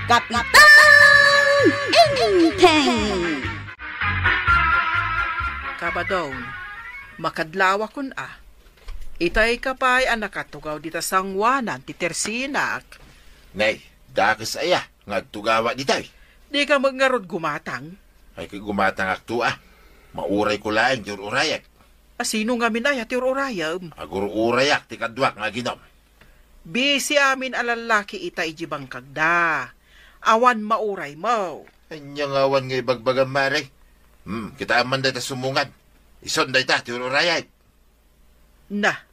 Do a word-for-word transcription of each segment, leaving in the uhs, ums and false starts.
Kapitan Enteng! Kabadong, makadlawakon a. Itay ka pay a nakatugaw dita sangoanan ti tersinak. Nay, dakes aya nga agtugawak ditoy? Dika met ngarud gumatang? Ay, ket gumatangakto a. Maurayko laeng ti ur-urayek. A, sino ngamin aya ti ur-urayem? Agur-urayak ti kaduak nga aginom. Bisi amin a lallaki ita idiay bangkagda. Awan mauraymo. Ania nga awan nga ibagbagam, Mare? Hmm, kitaem man dayta sumungad. Isun dayta ti ur-urayek. Na,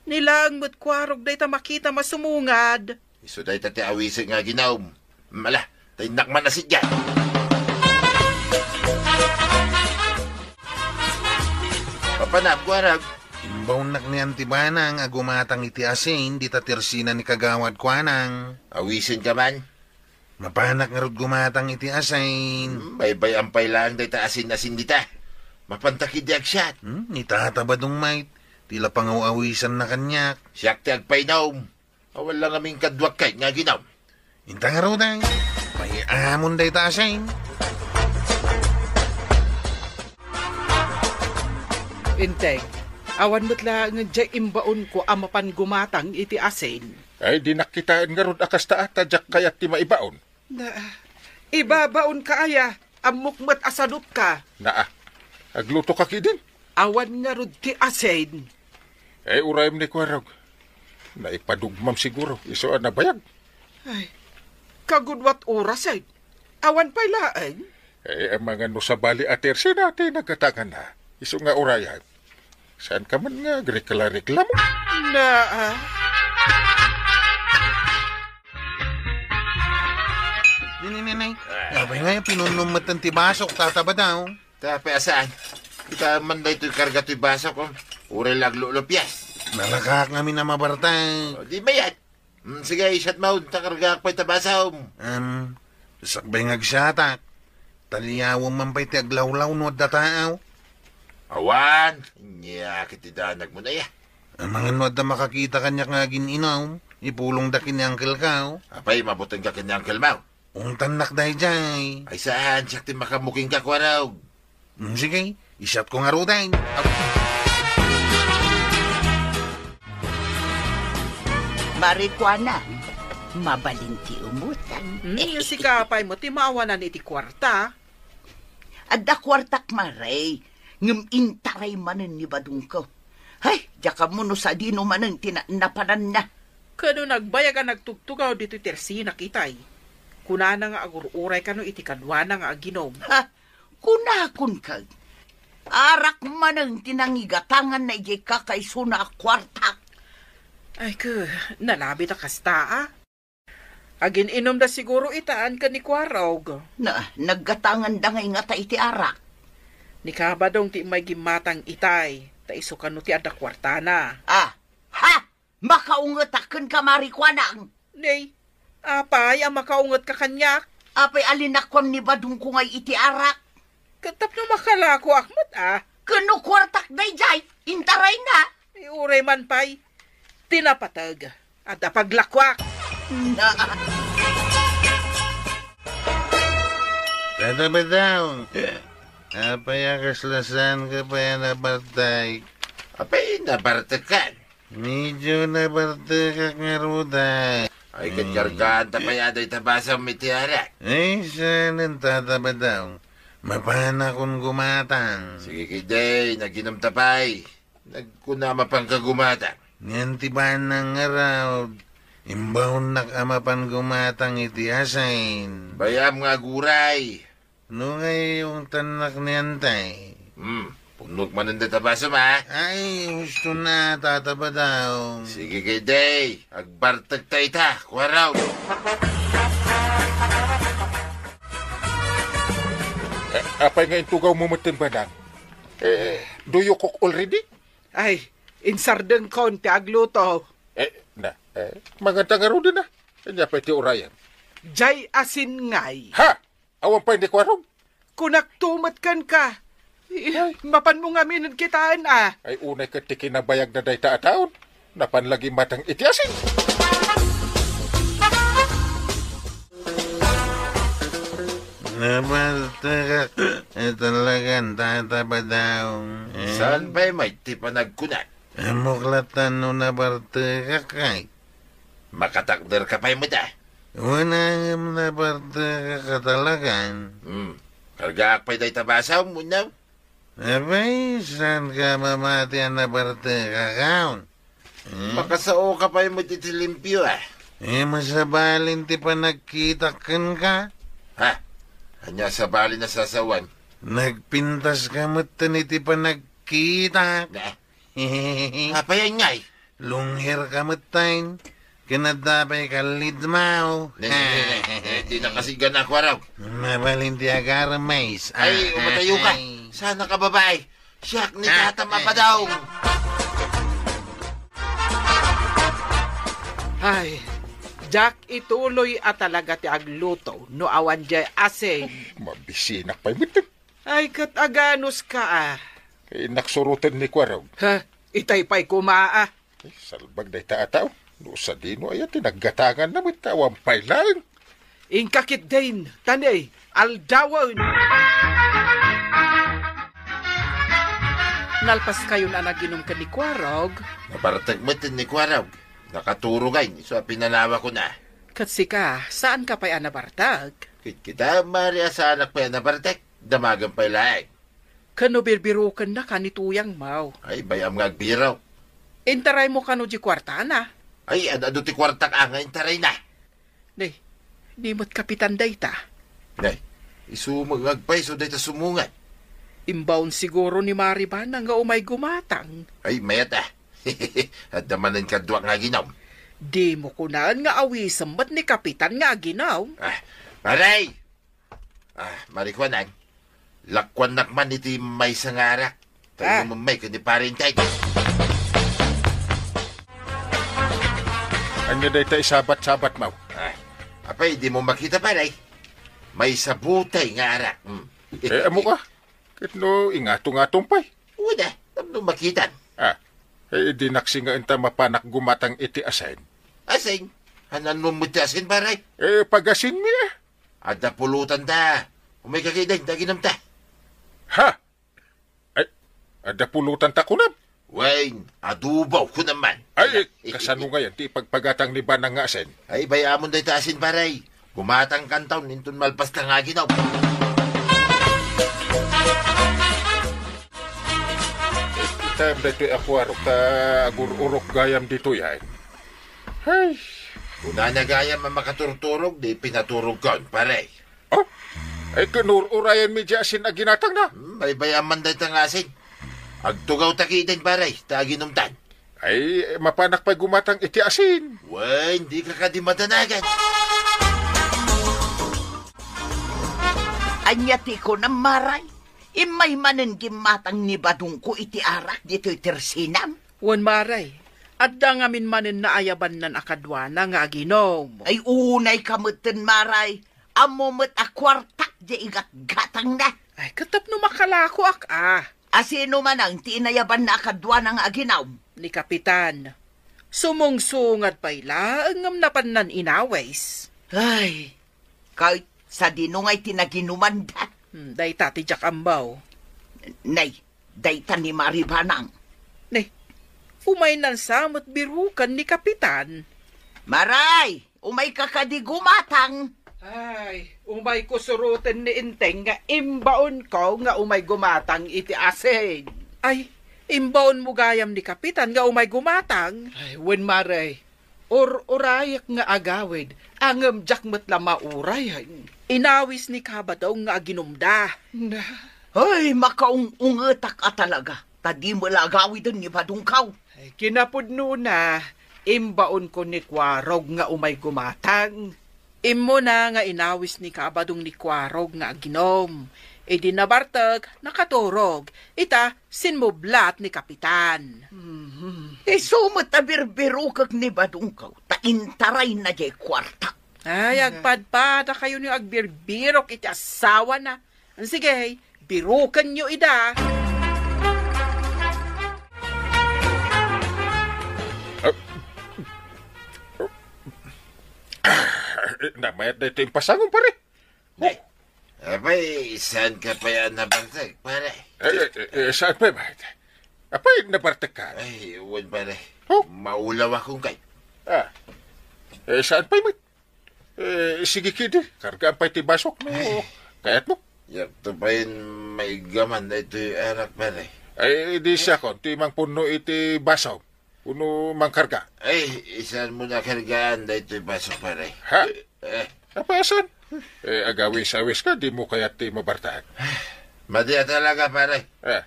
ni laeng met Kuarog dayta makitam a sumungad. Isu dayta ti awisek nga aginom. Mala, ta innak man a sadiay. Papanam, Kuarog. Imbaonnak ni Auntie Banang a gumatang iti asin dita tersina ni Kagawad Kuanang. Awisenka man? Mapanak ngarud gumatang iti asin. Hmm, baybay-am pay laeng dayta asin-asin dita. Mapanta ketdi agsiat. Hmm, ni Tata Badong met, ti la pangaw-awisanna kaniak. Siak ti agpainom. Awan la ngamin kaduak ket nga aginom. Inta ngaruden, pay-amon dayta asin. Enteng, awan met laengen diay imbaonko a mapan gumatang iti asin. Ay, dinak kitaen ngarud a kasta a ta diak kayat ti maibaon. Na, ibabaonka aya, ammok met a sadutka. Naa, aglutoka ketdin. Awan ngarud ti asin. Eh, urayem ni Kuarog. Naipadugmam siguro, isu a nabayag. Ay, kagudua ti oras, eh. Awan pay laeng. Eh, amangan no sabali a tersina ti nagatanganna. Isu nga urayem. Saanka man nga agrekla-reklamo? Na, ah. Ni, ni, ni, ni. Ah. Apay nga, pinunnom met ti basok, Tata Badong. Tapay a saan? Kita man daytoy karga toy basok, oh. Uray la aglulupias. Nalakaak ngamin a mabartek. Oh, di mayat. Hmm, sige, isiatmo, ta kargaak pay ta basom. Em, sakbay nga agsiatak. Taliawem man pay ti aglawlaw no adda tao. Awan, nia ket ti danagmo aya. Amangan no adda makakita kaniak nga agin-inom, ipulongda ken ni Uncle ko. Apay, mabutengka ken ni Uncle mo? Ungtannak daydiay. Ay saan, siak ti makaammo kenka, Kuarog. Mm, sige, isiatko ngaruden. Mare Kuanang, mabalin ti umutang. Mm, sika pay met ti maawanan iti kuarta. Adda kuartak, Mare, ngem intaray manen ni badongko. Hay, diak ammo no sadino manen ti na-, napananna. Kano nagbayag a nagtugtugaw ditoy tersinak itay. Kunana nga agur-uray kano iti kaduana nga aginom. Ha? Kunakon ket, arak manen ti nangigatanganna idiay kakaisuna a kuartak. Ay, ke, nalabit a kasta, a. Agin-inumda siguro itan ken ni Kuarog. Na, naggatanganda ngay ngata iti arak. Ni Kabadong ti immay gimmatang itay, ta isu kano ti adda kuartana. Ah, ha? Makaungetak kenka, Mare Kuanang? Nay, apay a makaungetka kaniak? Apay a linakuam ni badongko ngay iti arak? Ket tapno makalakoak met, a. Ken no kuartak daydiay, intarayna. Ay, uray man pay. Ti napateg, adda paglakuak. Na. Tata Badong, apay a kasla saanka pay a nabartek? Apay, nabartekan? Medyo nabartekak ngaruden. Ay, ket kargaanta pay a dayta basom iti arak. Ay, saan, Tata Badong. Mapanakon gumatang. Sige ketdi, naginumta pay. Nagkuna mapanka gumatang. Ni Auntie Banang ngarud, imbaonnak a mapan gumatang iti asin. Bay-am nga aguray. No ngay ungtannak ni Auntie. Hmm, punok manen dayta basom, a. Ay, husto na, Tata Badong. Sige ketdi, agbartekta ita, Kuarog. Eh, apay nga intugawmo metten, Banang? Eh, do you cook already? Ay, insardengkon ti agluto. Eh, na, eh, manganta ngaruden, a. Ania pay ti urayem? Diay asin ngay. Ha? Awan pay ni Kuarog? Kunakto met kenka. Ay. Mapanmo ngamin kitaen, a. Ay, unay ket ti kinabayagna dayta a taon. Napan la gimmatang iti asin. Nabartekak, eh, talagan, Tata Badong. Eh? Saan pay met ti panagkunak? Ammok latta no nabartekak, ay. Makatakder ka pay met, a? Wen, ngem nabartekak a talagan. Hmm. Kargaak pay dayta basom, wenno? Apay, saan ka mamati a nabartekak, a? Hmm? Makasao ka pay met iti limpio, a? Eh, masabalin ti panagkitak kenka? Ha? Ania a sabalin a sasawen? Nagpintas ka metten iti panagkitak. Na? Apay ngay? Lunghir ka metten. Ken adda pay kallidmaw. Ne, ne, ne, ne. Eh, di nakasigan ako, Arog. Mabalin ti agarem, mais. Ay, umatayo ka. Ay. Saan ka, babae? Siak ni Tata Mapadaw. Ay, diak ituloy a talaga ti agluto no awan diay asin. Mabisinak pay met. Ay, ket aganus ka, a. Innak suroten ni Kuarog. Ha? Itay pay koma, a. Ay, salbag dayta a tao. No sadino aya ti naggatanganna met ta awan pay laeng. Inka ketdin, ta ne, aldawen. Nalpaskayon a naginum ken ni Kuarog. Nabartek met ni Kuarog. Nakaturog ngay, isu a pinanawakon a. Ket sika, saan ka pay a nabartek? Ket kita, Mari, a saanak pay a nabartek. Damagen pay laeng. Ken no birbirokenna ka ni Tuyang Mau? Ay, bay-am nga agbirok. Intaraymo kano di kuartana? Ay, ad-adu ti kuartak a nga intarayna. Ne, ni met kapitan dayta. Ne, isu met nga agpayso dayta sumungan. Imbaon siguro ni Mari Bana nga umay gumatang. Ay, mayat a. Adda manen kaduak nga aginom. Dimo kunaen nga awisem met ni kapitan nga aginom. Ah, Mari! Ah, Mari Kuanang, lakuannak man iti maysa nga arak. Ah. Tayo mamay ken ni Pare Intay. Ania dayta isabat-sabat, Mau? Ah, apay, dimo makita, pare? Maysa butay nga arak. Hmm. Eh, ammo ka? Ket no ingato-ngatom pay? Uda, tapno makitan. Ah, eh, di naksi nga inta mapanak gumatang iti asin. Asin? Hanan mo met ti asin, pare? Eh, pagasinmi, eh. Adda pulutan ta. Umay ka kay dagdag inam ta. Ha? Ay, adda pulutan ta kunam? Wen, adubaw kunam man. Ay, kasano ngayan ti ipagpagatang ni Banang nga asin? Ay, bay-amon dayta asin, pare. Gumatang kantaon inton malpas ta nga aginom. Itam daytoy a kuarok ta agur-urok gayam ditoy, ay. Hay! Kunana gayam a makaturturog, di pinaturog kon, pare. Oh? Ay, kinur-urayan mi di asin a ginatang na. Hmm, bay-am man dayta nga asin. Agtugaw ta kiden, pare, ta aginumtan. Ay, mapanak pay gumatang iti asin. Wen, di ka kadi madanagan. Ania ti kunam, Maray? Immay manen gimmatang ni Badongko iti arak ditoy tersinam? Wen, Maray. Adda ngamin manen naayabannan a kaduana nga aginom. Ay, unay ka metten, Maray. Ammo met a kuartak diay igatgatangna. Ay, ket tapno makalakoak, a. A sino manen ti inayabanna a kaduana nga aginom? Ni Kapitan. Sumungsungad pay laeng ngem napannan inawis. Ay, ket sadino ngay ti naginumanda? Hmm, dayta ti diak ammo. Nay, dayta ni Mari Banang. Ne, umaynan sa met biroken ni Kapitan. Maray, umayka kadi gumatang. Ay, umayko suroten ni Enteng nga imbaonko nga umay gumatang iti asin. Ay, imbaonmo gayam ni Kapitan nga umay gumatang? Ay, wen, Maray. Ur-urayak nga agawid, ngem diak met la mauray. Inawis ni Kabadong nga aginumda. Na. Ay, makaung-ungetak a talaga, ta di met la agawiden ni Badongko. Ay, kinapudnona, imbaonko ni Kuarog nga umay gumatang. Immuna nga inawis ni Kabadong ni Kuarog nga aginom. Idi nabartek, nakaturog. Ita, sinmublat ni Kapitan. Mhm. Isu met a birbirokek ni Badongko, ta intarayna diay kuartak. Ay, agpadpadakayo nga agbirbirok iti asawana. Sige, birokenyo ida. Ah, namayat daytoy impasangom, pare. Nay, Apay, saanka pay a nabartek, pare? Eh, eh, eh, saan pay, pare? Apay, nabartekka? Ay, wen, pare. Oh? Maulaw akon kay. Ah. Eh, saan pay met? Eh, sige kidi, kargaan pay ti basok no kayatmo. Yap, to pay maiggaman daytoy anak, pare. Ay, di siakon, ti mangpunno iti basok. Uno mangkarga? Ay, isanmo na kargaan daytoy basok, pare. Ha? Eh. Apasan? Eh, agawis-awis ka, di mo kayat ti mabartek. Madi a talaga, pare. Eh.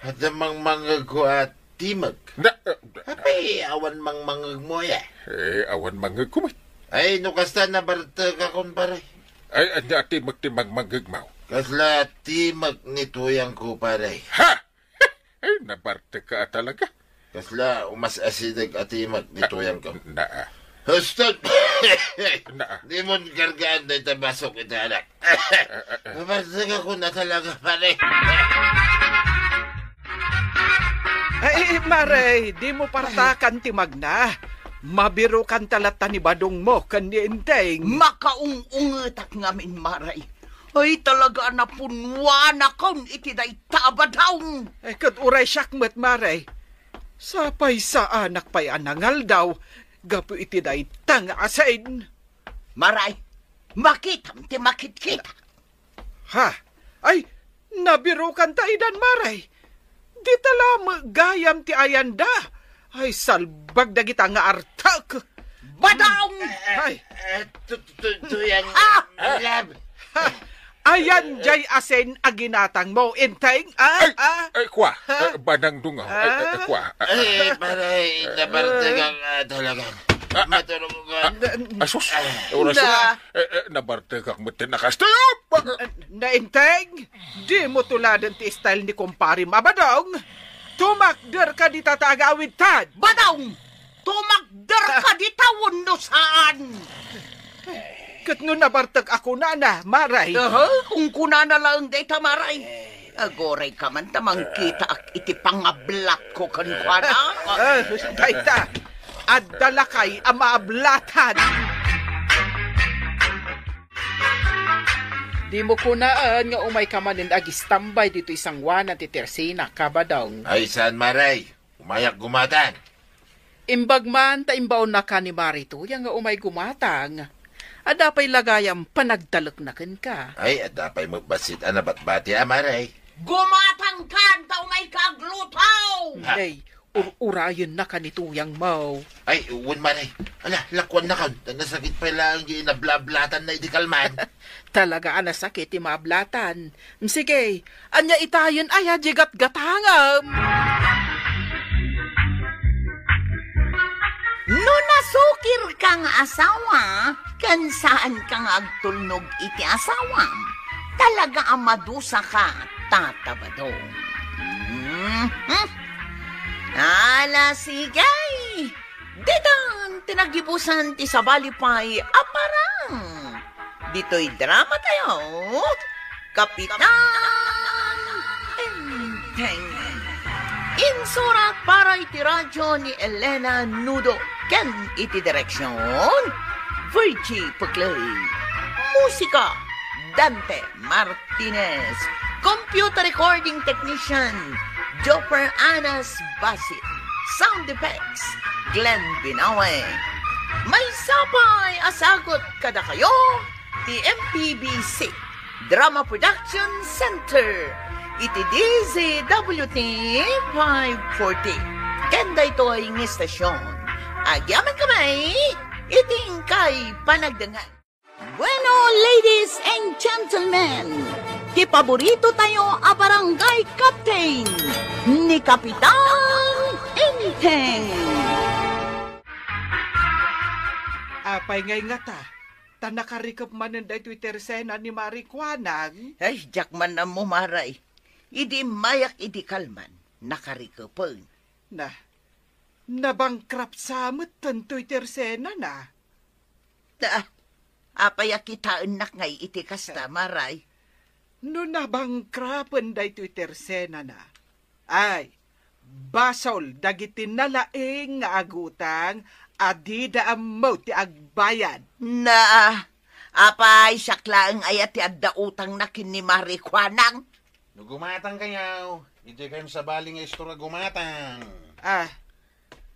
Adda mangmangegko a timeg. Na, eh, Apay, awan mangmangegmo, ya. Eh, awan mangegko met. Ay, no kasta, nabartekakon, pare. Ay, ania a timeg ti mangmangegmo? Kasla timeg ni tuyangko, pare. Ha? Ay, nabartek ka talaga. Kasla umas-asideg a timeg ni tuyangko. Na. Huston! Na. Dimon kargaan dayta basok iti anak. Mabartekakon a talaga, pare. Ay, Mare, di mo partakan ti magna. Mabirukan ta latta ni Badong mo ken ni Enteng. Makaung-ungetak ngamin, Mare. Ay, talaga a napunwanakon iti dayta a badaw. Ay, ket uray siak met, Mare. Sapay saanak pay a nangaldaw gapu iti dayta nga asin. Mare, makitam ti makitkita. Ha? Ay, nabirukan ta idan, Mare. Dita la met gayam ti ayanda. Ay, salbag dagita nga artek. Badong! Ay. Eh, tu-, tu-, tu-, tuyang, Ah! lab. Ha? Ayan jay asin a ginatang mo, Enteng, ah? Ay, Ah? ay, kwa, Ha? eh, banang dungaw, ay, ay, Ah? kwa, ah, Ay, pare, nabartekak, ah, talaga. Ah, ah, Maturog ko. ah, asus, oras Na. na. Eh, eh, nabartekak met ti nakastayop. Na, Enteng, di mo tuladen ti style ni kumpare mo a Badong. Tumakder ka dita ta agawid tan. Badong! Tumakder ka dita wenno saan? Ket no nabartek a kunana, Mare. Aha, kung kunana laeng dayta, Mare. Aguray ka man ta mangkitaak iti pangablatko kenkuana. Ah, dayta. Adda lakay a maablatan. Di mo kunaen nga umay ka manen agistambay ditoy sanguanan ti tersenak a Badong. Ay, saan, Mare? Umayak gumatang. Imbag man ta imbaonnaka ni Mare Tuyang nga umay gumatang. Adda pay la gayam panagtalekna kenka. Ay, adda pay met bassit a nabatbati a, Mare. Gumatangkan ta umayka agluto! Ha? Nay, ur-urayennaka ni Tuyang mo. Ay, wen, Mare. Ala, lakuannakon. Ta nasakit pay laeng ti inablablatan na idi kalman. Talaga a nasakit ti maablatan. Sige, ania itayen aya di gatgatangam? No nasukirka nga asawa, ken saanka nga agtulnog iti asawam, talaga a madusaka, Tata Badong. Mhm. Ala, sige. Ditan ti nagibusan ti sabali pay a parang. Ditoy drama tayo, Kapitan Enteng. Insurat para iti radyo ni Elena Nudo ken iti direksyon, Virgie Puclay. Musika, Dante Martinez. Computer recording technician, Joper Anas Basit. Sound effects, Glenn Binawe. Maysa pay a sagut kadakayo ti M P B C Drama Production Center iti D Z W T five forty. Ken daytoy nga istasyon, agyamankami iti inkay panagdengngeg. Bueno, ladies and gentlemen, ti paborito tayo a barangay captain, ni Kapitan Enteng. Apay ngay ngata, ta nakarikep manen daytoy tersena ni Mari Kuanang? Ay, diak man ammo, Maray. Idi immayak idi kalman, nakarikepen. Na, nabankrupt sa met tantoy tersenana. Ta, apay a kitaennak ngay iti kasta, Maray? No nabankrupen daytoy tersenana, ay, basol dagiti nalaing nga agutang a dida ammo ti agbayad. Na, Apay, siak laeng aya ti adda utangna ken ni Mari Kuanang? No gumatangkayo, idiay kayon sabali nga istorya gumatang. Ah,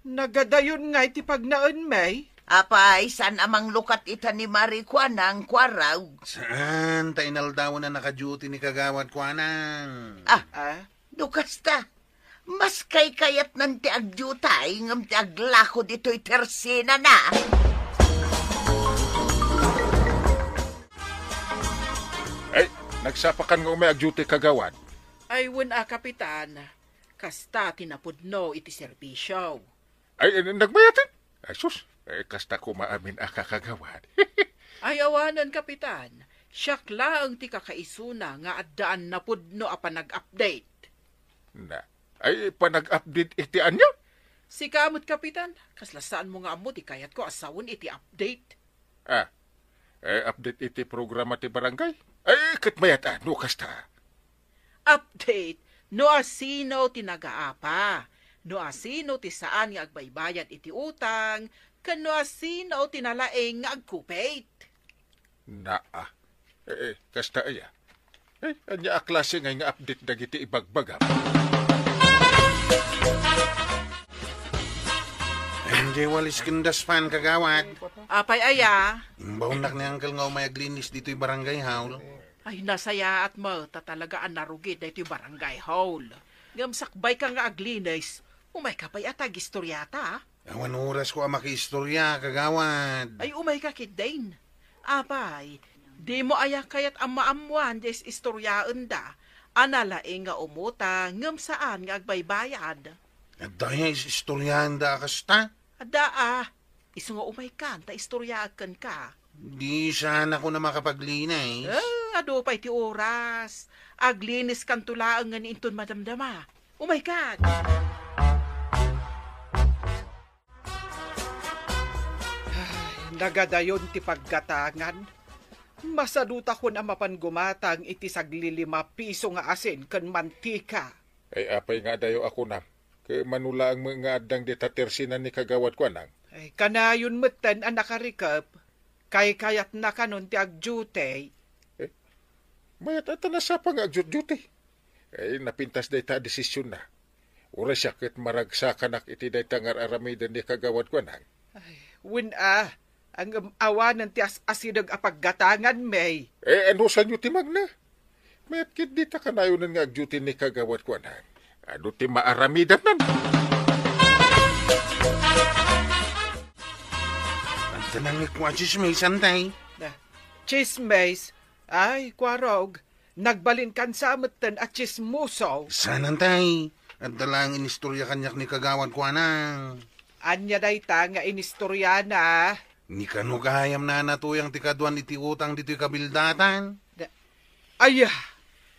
nagadayon ngay ti pagnaenmi? Apay, saan a manglukat ita ni Mari Kuanang, Kuarog? Saan, ta inaldawen a naka-duty ni Kagawad Kuanang. Ah, Ah? no kasta, mas kaykayatnan ti agdiutay ngem ti aglako ditoy tersinana. Ay, nagsapakan nga umay agdiutay, Kagawad. Ay, wen a, Kapitan. Kasta ti napudno iti serbisio. Ay, eh, nagmayaten? Ay, sus, eh, kasta koma amin a, Kagawad. Ay, awanen, Kapitan. Siak laeng ti kakaisuna nga addaan napudno a panag-update. Na, ay, panag-update iti ania? Sika met, Kapitan, kasla saanmo nga ammo ti kayatko a sawen iti update. Ah, eh, update iti programa ti barangay? Ay, ket mayat a, no kasta. Update no asino ti nagaapa, no asino ti saan nga agbaybayad iti utang, ken no asino ti nalaing nga agkupit. Naa. Eh, eh, kasta aya. Eh, ania a klase ngay nga update dagiti ibagbagam? Ay, diay walis ken dustpan, Kagawad. Apay aya? Imbaonnak ni Uncle nga umay aglinis ditoy barangay hall. Ay, nasayaat met ta talaga a narugit daytoy barangay hall. Ngem sakbayka nga aglinis, umayka pay a ta agistoryata. Awan orasko a makiistoria, Kagawad. Ay, umayka ketdin. Apay, dimo aya kayat a maammoan ti is-istoriaenda a nalaing nga umutang ngem saan nga agbaybayad? Adda aya is-istoriaenda a kasta? Adda a. Isu nga umaykan ta istoriaek kenka. Di saan a kuna makapaglinis. Eh, adu pay ti oras. Agliniskanto laeng nga inton madamdama. Umaykan. Ay, nagadayon ti paggatangan. Masadutakon a mapan gumatang iti saglilima piso nga asin ken mantika. Ay, apay nga adayo a kunam? Ket mano laeng met nga addang dita tersinan ni Kagawad Kuanang? Ay, kanayon metten a nakarikep. Kaykayatna kanon ti agdiutay. Eh, mayat a ta nasapa nga agdiutdiutay. Ay, napintas dayta a desisionna. Uray siak ket maragsakanak iti dayta nga ar-aramiden ni Kagawad Kuanang. Ay, wen a, ngem awanen ti as-asideg a paggatanganmi. Eh, anusanyo ti magna? Mayat ketdi ta kanayonen nga agdiutay ni Kagawad Kuanang. Adu ti maaramidannan. Adda nangikua a tsismis, Antay. Ah, tsismis? Ay, Kuarog, nagbalinkan sa metten a tsismoso. Saan, Antay? Adda laeng inistorya kaniak ni Kagawad Kuanang. Ania dayta nga inistoriana? Ni kano gayam nanatuyang ti kaduan iti utang ditoy kabildatan? Da-, aya!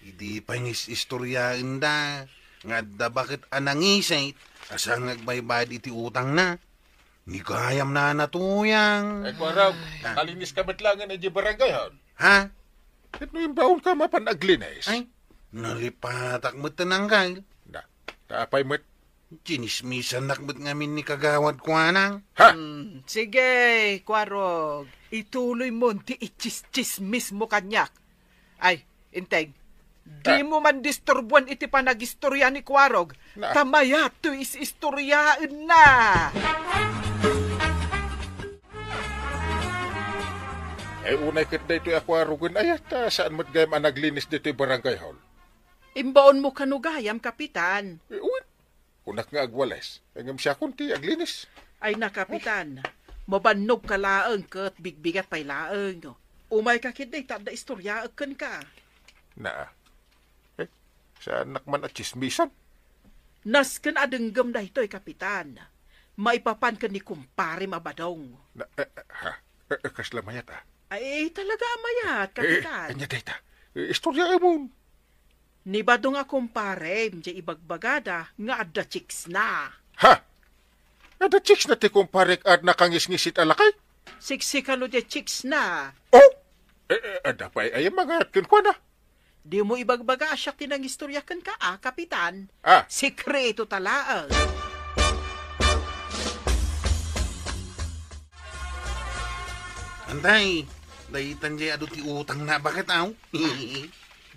Idi pay nga is-istoriaenda nga adda baket a nangisit a saan nga agbaybayad iti utangna. Ni gayam nanatuyang. Ay, Kuarog, ah, alinis ka met laengen idiay barangay hall. Ha? Ket no imbaonka mapan aglinis? Ay, nalipatak met ti nanggal. Da, ta apay met? Tsinismisannak met ngamin ni Kagawad Kuanang. Ha? Hmm, sige, Kuarog. Ituloy mon ti itsistsismismo kaniak. Ay, Inteng, dimo man disturbuan iti panagistoria ni Kuarog, na, ta mayat toy is-istoriaenna. Ay, unay ket daytoy a Kuarogen aya, ta saan met gayam a naglinis ditoy barangay hall. Imbaonmo kano gayam, Kapitan? Eh, wen. Kunak nga agwalis, ngem siakon ti aglinis. Ay na, Kapitan, mabannogka laeng ket bigbigat pay laeng. Umayka ketdi ta adda istoriaek kenka. Naa. Eh, saanak man a tsismisan? Nasken a denggem daytoy, Kapitan. Maipapan ken ni kumparem a Badong. Na, eh, eh, ha? Eh, eh, kasla mayat, ah? Ay, talaga a mayat, eh, Kapitan. Ania dayta? Eh, istoriaemon. Ni Badong a kumparem, diay ibagbagada nga adda chicksna. Ha? Adda chicksna ti kumparek a nakangisngisit a lakay? Siksikano diay chicksna. Oh! Eh, eh, adda pay aya mangayat kenkuana? Dimo ibagbaga a siak ti nangistoria kenka, a, Kapitan. Ah. Sekreto ta laeng. Antay, Daytan jay adu ti utangna, baket, aw?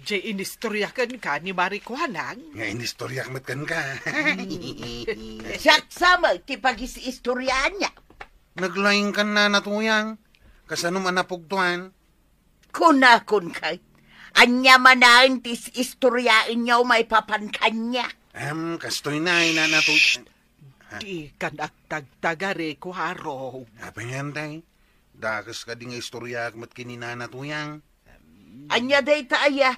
Jay inistorya kenka ni Mari Kuanang? Nga inistoryak met kenka. Siak sa met ti pagis-istoryaanna. Naglaingkan, Nana Tuyang. Kasanom a napugtuan? Kunakon kay, ania manen ti is-istoryaenyo maipapan kaniak? Em, kastoy na, Nana Tuyang. Dikan agtagtagari, Kuarog. Apay ngay, tay? Dakes kadi nga istoryaak met ken ni Nana Tuyang? Ania dayta aya?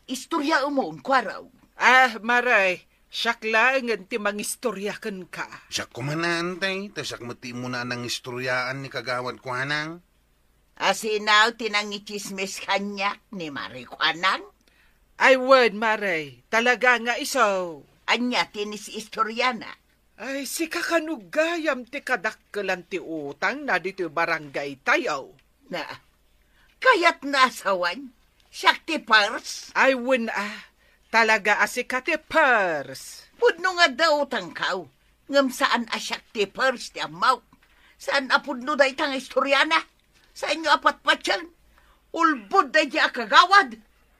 Istoryaemon, Kuarog. Ah, Mari, siak laengen ti mangistorya kenka. Siak koma, tay, ta siak met ti immuna a nangistoryaan ni Kagawad Kuanang. Asino ti nangitsismis kaniak ni Mari Kuanang? Ay wen, Mari, talaga nga isu. Ania ti inis-istoriana? Ay, sika kano gayam ti kadakkelan ti utangna ditoy barangaytayo. Na, kayatna a sawen, siak ti pers? Ay, wen a, talaga a sika ti pers. Pudno nga adda utangko, ngem saan a siak ti pers ti ammok. Saan a pudno dayta nga istoriana. Saanyo a patpatien. Ulbod daydi a kagawad.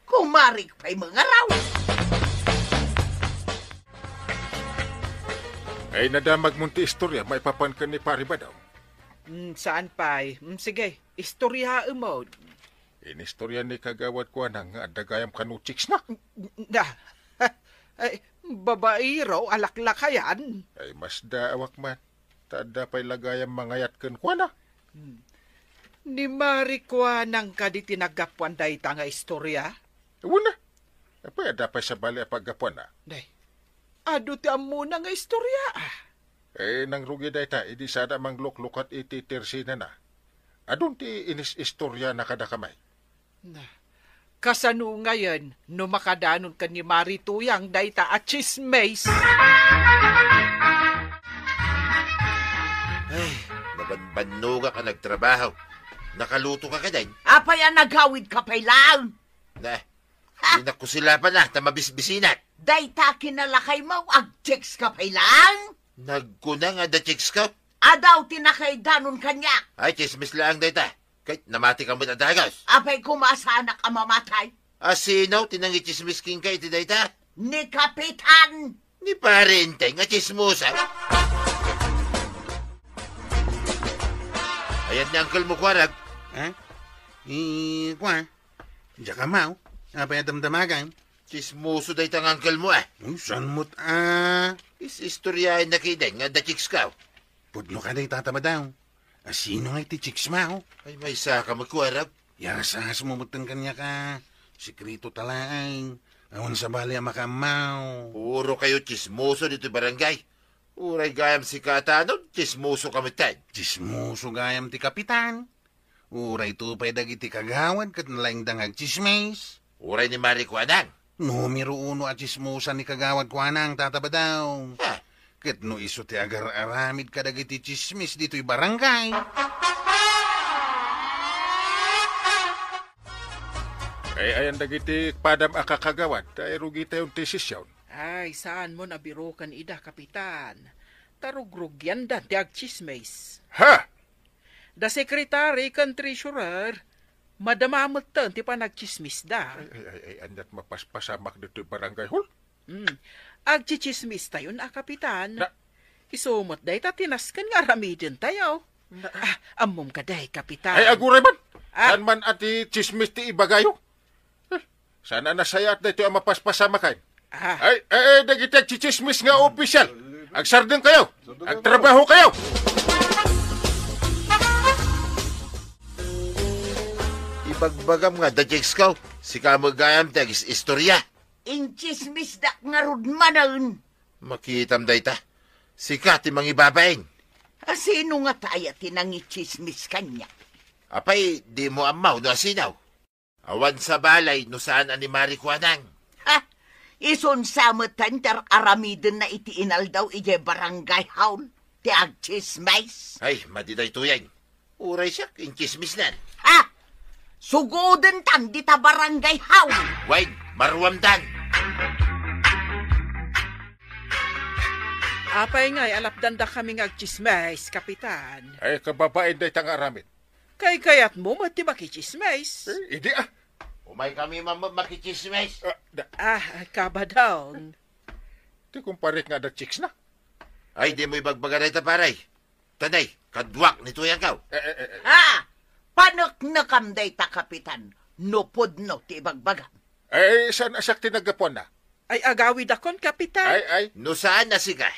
Kumarik pay mangaraw. Ay, nadamagmon ti istoria maipapan ken ni Pari Badong? Mm, saan pay? Mm, sige, istoriaemon. Inistorian ni Kagawad Kuanang nga adda gayam kano chicksna. Na, ay, babaero a laklakayan. Ay, masdaawak man. Ta adda pay la gayam mangayat kenkuana. Hmm. Ni Mari Kuanang kadi ti naggapuan dayta nga istoria? Wen a. Apay, adda pay sabali a paggapuanna? Nay, adu ti ammona nga istoria, ah. Eh, nangrugi dayta, idi sada mangluklukat iti tersinana. Adun ti inis-istoriana kadakami. Na, kasano ngayen no makadanon ken ni Mari Tuyang dayta a tsismis? Ay, nabanbannogak a nagtrabaho. Nakaluto ka kadin? Apay a nagawid ka pay laeng? Na, ha? Di nakusilapan na, ta mabisbisinak. Dayta kinalakaymo, agchicks ka pay laeng? Nagkuna nga adda chicks ka? Adu ti nakaidanon kaniak. Ay, chismis laeng dayta. Ket namati ka met a dagus. Apay koma, saanak a mamatay. A sino ti nangitsismis kenka iti dayta? Ni Kapitan. Ni Pari Enteng a chismosa. Ayan ni uncle mo, Kuarag. Ha? I, kua? Diak ammo. Apay a damdamagan? Chismoso dayta nga uncle mo, ah. Ay, saan met, ah? Is-istoriaenna kadi nga adda chicks ka. Pudno ka dayta, Tata Badong. A sino nga iti chicks mo? Ay, maysa ka met, Kuarag. Yarasasmo metten kaniak a sekreto ta laeng. Awan sabali a makaammo. Puro kayo chismoso ditoy barangay. Uray gayam sika a tanod, chismoso ka metten. Chismoso gayam ti kapitan. Uray to pay dagiti kagawad ket nalaingda nga agchismis. Uray ni Mari Kuanang. Numero uno a chismosa ni Kagawad Kuanang, Tata Badong. Ah. Ket no isu ti agar-aramid kadagiti chismis ditoy barangay. Ay, ayan dagiti padam a kakagawad, ta ay rugitayon ti sesion. Ay, saanmon a biroken ida, Kapitan. Ta rugrugiandan ti agchismis. Ha? Da secretary ken treasurer, madama metten ti panagchismisda. Ay, ay, ay, ay, aniat mapaspasamak ditoy barangay hall? Hmm. Agchichismistayon a, Kapitan. Na- Isu met dayta ti nasken nga aramidentayo. Na- Ah, ammom kadi, Kapitan. Ay, aguray man! Ah. Saan man a ti chismis ti ibagayo? Eh, saan a nasayaat daytoy a mapaspasamakan? Ah. Ay, ay, ay, dagiti agchichismis nga opisyal. Agsardeng kayo. Agtrabaho kayo. Ibagbagam nga adda chicks ka. Sika met gayam ti agis-istorya. Inchismisdak ngarud manen. Makitam dayta. Sika ti mangibabain. A sino ngata aya ti nangichismis kaniak? Apay, dimo ammo no asino? Awan sabali no saan a ni Mari Kuanang. Ha? Isun sa metten ti ar-aramidenna iti inaldaw idiay barangay hall ti agchismis. Ay, madi daytoyen. Uray siak, inchismisnan. Ha? Sugodentan dita barangay hall. Wen, maruamdan. Apay ngay a lapdandakami nga agchismis, Kapitan? Ay, kababain dayta nga aramid. Kaykayatmo met ti makitsismis. Eh, idi, ah. Umaykami man met makitsismis. Ah, da- Ah, kabadong. Ti kumparik nga adda chicks na. Ay, dimo ibagbaga dayta, pare. Tanay, kaduak ni Tuyang kaw. Eh, eh, eh, eh. Ah! Paneknekam dayta, Kapitan. No pudno ti ibagbagam. Eh, saan a siak ti naggapuanna? Ay, agawidakon, Kapitan. Ay, ay. No saan a sika,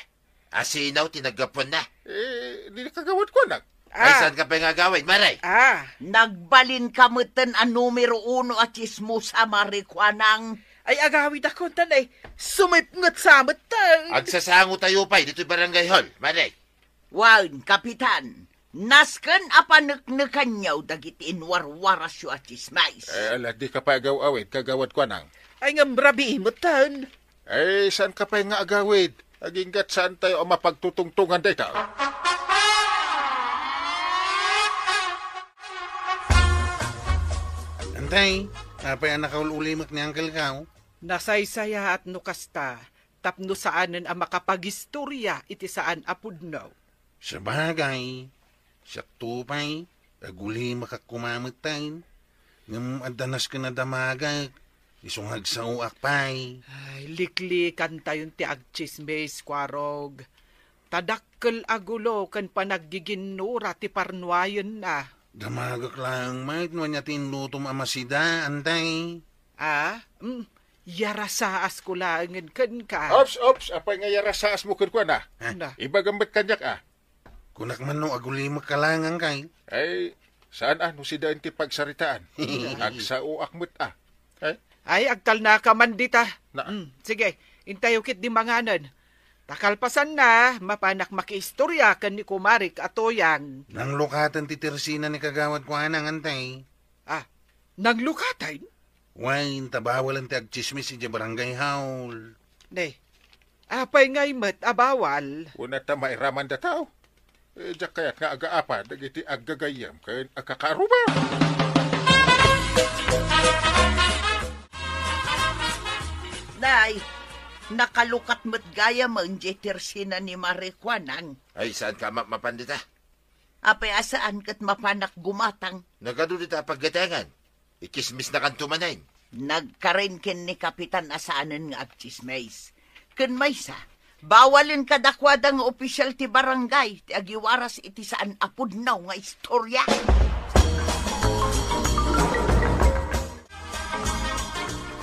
a sino ti naggapuanna? Eh, di kagawad ko, anak. Ay, ah, saan ka pay nga agawid, Mare? Ah. Nagbalinka metten a numero uno a chismosa, Mare Kuanang. Ay, agawidakon, tan, ay, sumipnget sa metten. Agsasangotayo pay ditoy barangay hall, Mare. Wen, Kapitan, nasken a paneknekanyo dagiti inwarwarasyo a chismis. Eh, ala, di ka pay agaw-awid, kagawad Kuanang. Ay, ngem rabii metten. Eh, saan ka pay nga agawid? Aginggat saantayo a mapagtutungtongan dayta. Antay, apay a nakaul-ulimek ni Uncle Kao? Nasaysayaat no kasta, tapno saanen a makapagistorya iti saan a pudno. Sabagay, siakto pay, agulimek a kumametten. Ngem adda nasken a damagek, isu nga agsaoak pay. Ay, liklikantayon ti agtsismis, Kuarog. Ta dakkel a gulo ken panaggiginnura ti parnuayenna. Damagek laeng met no ania ti inlutom a masida, antay. Ah? Mm, yarasaasko laengen kenka. Ops, ops, apay nga yarasaasmo kenkuana? Ha? Na. Ibagam met kaniak, ah. Kunak man no agulimek ka laeng, Angkay. Ay, saan, ah, no sidaen ti pagsaritaan? Agsaoak met, ah. Ay? Ay, agtalnaka man dita. Na. Mm, sige, intayo ketdi manganen. Ta kalpasanna, mapanak makiistorya ken ni kumarik a Tuyang. Nanglukaten ti tersina ni kagawad Kuanang, antay. Ah, nanglukaten? Wen, ta bawalen ti agtsismis idiay barangay hall. Ne, apay ngay met a bawal? Kuna ta mairamanda tao. Eh, diak kayat nga agaapa dagiti aggagayyem ken agkakaarruba. Nay, nakalukat met gayamen diay tersina ni Mare Kuanang. Ay, saan ka ma-, mapan dita? Apay a saan ket mapanak gumatang? Nagadu dita a paggatangan. Itsismisnakanto manen. Nagkaren ken ni Kapitan a saanen nga agtsismis. Ken maysa, bawalen kadakuada nga opisial ti barangay ti agiwaras iti saan a pudno nga istorya.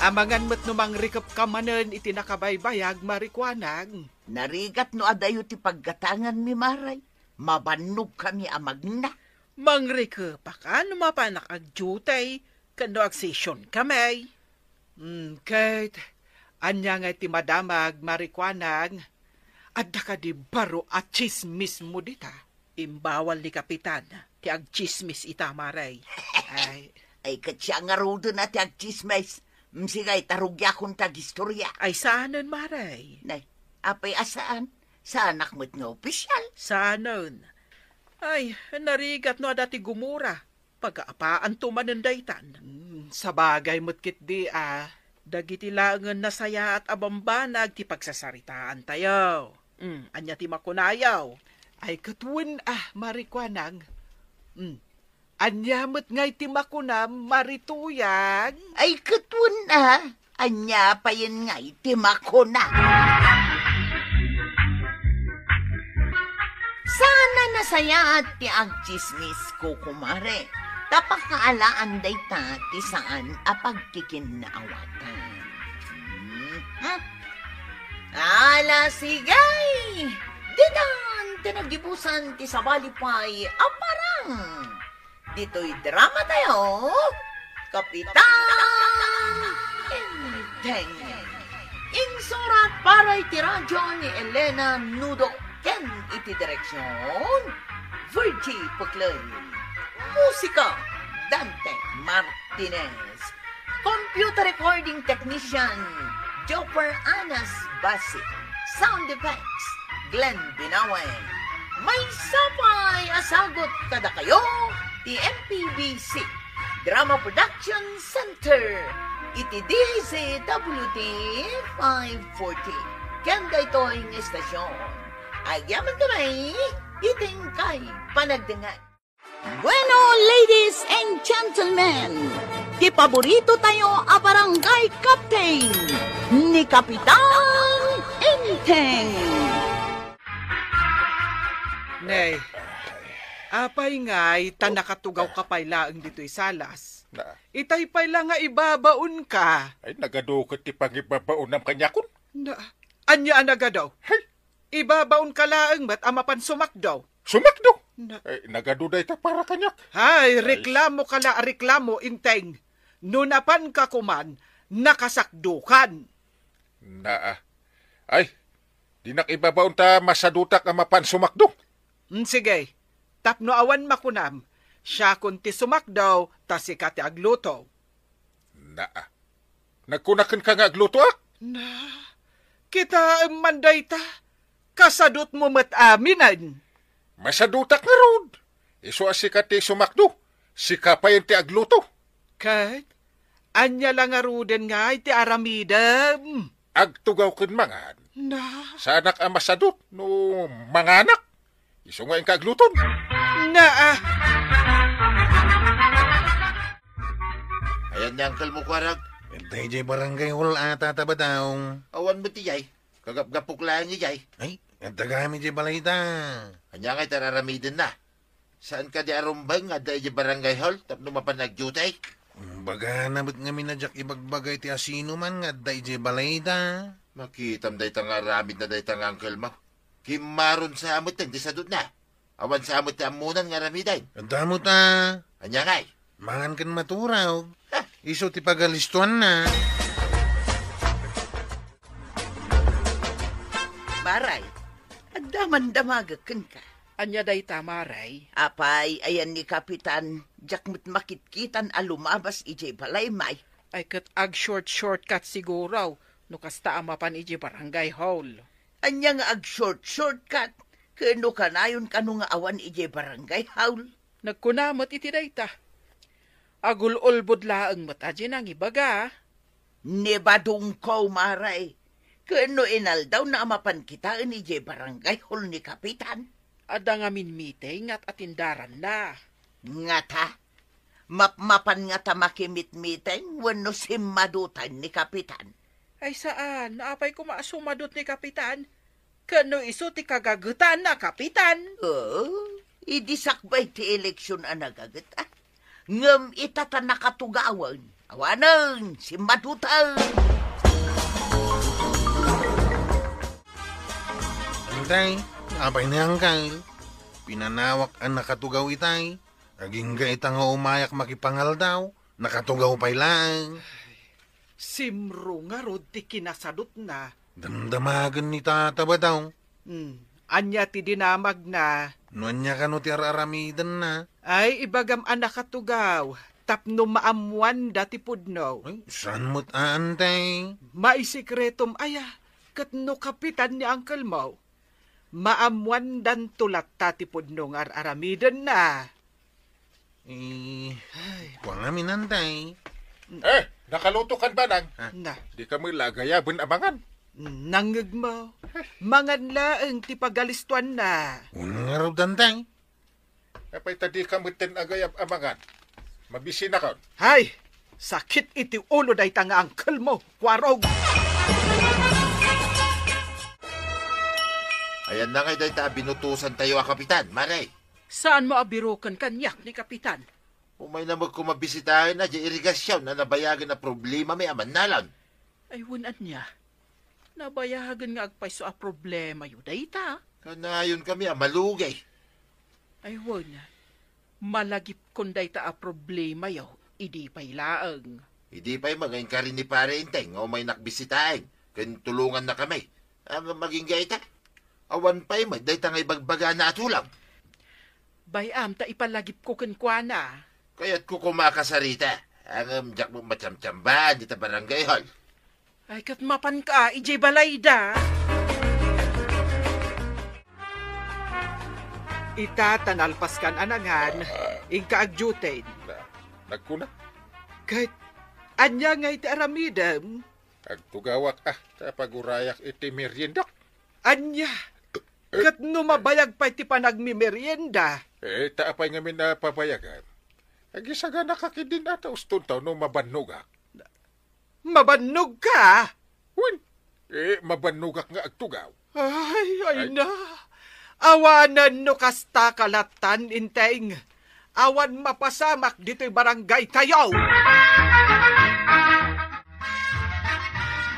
Amangan met no mangrikepka manen iti nakabaybayag, Mare Kuanang. Narigat no adayo ti paggatanganmi, Mare. Mabannogkami a magna. Mangrikepaka no mapanak agdiutay ken no agsesionkami. Hmm, ket ania ngay ti madamag, Mare Kuanang? Adda kadi baro a tsismismo dita? Imbawal ni Kapitan ti agtsismis ita, Mare. Ay. Ay, ket siak ngaruden a ti agtsismis. Msigay ta rugiakon ti agistorya. Ay, saanen, Mare. Nay, apay a saan? Saanak met nga opisial. Saanen. Ay, narigat no adda ti gumura. Pagaapaanto manen daytan. Hmm, sabagay met ketdi a, dagiti laengen nasayaat a bambanag ti pagsasaritaantayo. Hmm, ania ti makunayo? Ay, ket wen a, Mare Kuanang. Hmm, ania met ngay ti makunam, Mare Tuyang? Ay, ket wen a, ania payen ngay ti makuna? Saan a nasayaat ti agtsismis, kukumare, ta pakaalaan dayta ti saan a pagkikinnaawatan. Mhm. Ala, sige! Ditan ti naggibusan ti sabali pay a parang. Ditoy dramatayo, Kapitan Enteng. Insurat para iti radyo ni Elena Nudo ken iti direksion, Virgie Puclay. Musika, Dante Martinez. Computer recording technician, Jopper Anas Basi. Sound effects, Glenn Binawen. Maysa pay a sagut kadakayo ti M P B C Drama Production Center iti D Z W T five forty. Ken daytoy nga estasion, agyamankami iti inkay panagdengngeg. Bueno, ladies and gentlemen, ti paborito tayo a barangay captain, ni Kapitan Enteng. Nay, apay ngay ta nakatugaw ka pay laeng ditoy salas? Na, Itay pay la nga ibabaon ka. Ay, nagadu ket ti pangibabaonam kaniakon. Na, anya a nagadu? Hey! Ibabaon ka laeng met a mapan sumakdo. Sumakdo? Na, Ay, nagadu dayta para kaniak. Ay, Ay. Reklamo ka la, reklamo, Enteng. No napan ka kuman, nakasakdokan. Naa. Ay, dinak ibabaon ta masadutak a mapan sumakdo. Mm, sige. Tapno awan makunam, siakon ti sumakdo, ta sika ti agluto. Naa. Nagkunaken ka nga aglutoak? Na, kitaem man dayta. Kasadutmo met aminen. Masadutak ngarud. Isu a sika ti sumakdo, sika pay ti agluto. Ket, ania la ngaruden ngay ti aramidem? Agtugaw ken mangan. Na? Saanak a masadut no manganak. Isu nga inka agluton. Na, ah. Ayan ni uncle mo, Kuarag. Ita idiay barangay hall ata ta, Badong. Awan met idiay. Kagapgapok laeng idiay. Ay, adda gayam idiay balay ta. Ania ngay ti ar-aramiden na? Saan kadi a rumbeng nga adda idiay barangay hall tapno mapan agdiutay? Bagana met ngamin a diak ibagbaga iti asinoman nga adda idiay balay ta. Makitam dayta nga aramid na dayta nga uncle mo. Kimmaron sa met ti sadutna. Awan sa met ti ammonan nga aramiden. Adda met a. Ania ngay? Mangan ken maturog. Ha? Isu ti pagalistuanna. Maray, adda man damagek kenka. Ania dayta, Maray? Apay, ayan ni Kapitan, diak met makitkitan a lumabas idiay balay, may. Ay, ket ag-short-shortcut siguro, no kasta a mapan idiay barangay hall. Ania nga ag-short-shortcut? Ket no kanayon kano nga awan idiay barangay hall? Nagkuna met iti dayta. Agul-ulbod laeng met a di nangibaga. Ni Badongko, Maray. Ket no inaldaw na a mapan kitaen idiay barangay hall ni Kapitan? Adda ngamin meeting nga atindaranna. Ngata? Mapmapan ngata makimitmeeting wenno simmaduten ni Kapitan? Ay saan, apay koma a sumadut ni Kapitan? Ken no isu ti kagagetan a Kapitan? Oo, idi sakbay ti eleksion a nagaget, ah. Ngem ita ta nakatugawen. Awanen, simmaduten. Antay, apay ni Angkal? Pinanawak a nakatugaw itay. Agingga ita nga umayak makipangaldaw, nakatugaw pay laeng. Simro ngarud ti kinasadutna. Damdamagen ni Tata Badong. Hmm, ania ti dinamagna? No ania kano ti ar-aramidenna? Ay, ibagam a nakatugaw, tapno maammuanda ti pudno. Ay, saan met a, Antay? Maisikretom aya, ket no kapitan ni uncle mo? Maammuandanto latta ti pudno nga ar-aramidenna. Eh, ay. Kuana minantay. Eh, nakaluto kan banang. Ah. Na. Di ka man la agayaben a mangan. Nangngegmo. Mangan laeng ti pagalistuanna. Wen ngarud, Antay. Apay ta di ka metten agayab a mangan? Mabisinakon. Hay! Sakit iti ulo dayta nga uncle mo, Kuarog. Ayanna ngay dayta a binutosantayo a kapitan, Maray. Saanmo a biroken kaniak ni Kapitan? Umayna met koma bisitaen a diay irigasion a nabayagen a problemami a mannalon. Ay, wen ania? Nabayagen nga agpayso a problemayo dayta. Kanayonkami a malugay. Ay, wen, malagipkon dayta a problemayo idi pay laeng. Idi pay met nga inkari ni Pare Enteng nga umaynak bisitaen ken tulongannakami. Ngem agingga ita, awan pay met dayta nga ibagbagana a tulong. Bay-am ta ipalagipko kenkuana. Kayatko koma a kasarita, ngem diak met matiamtiamban dita barangay hall. Ay, ket mapanka idiay balayda. Ita ta nalpaskan a nangan, inka agdiutay. Na, nagkuna? Ket ania ngay ti aramidem? Agtugawak, ah, ta pagurayak iti meriendak. Ania? Ket no mabayag pay ti panagmimerienda, Eh, ta apay ngamin a pabayagan? Agisaganaka ketdin a ta ustontaw no mabannogak. Mabannogka? Wen, eh, mabannogak nga agtugaw. Ay, ay Ay. na. Awanen no kasta ka lattan, Enteng. Awan mapasamak ditoy barangaytayo.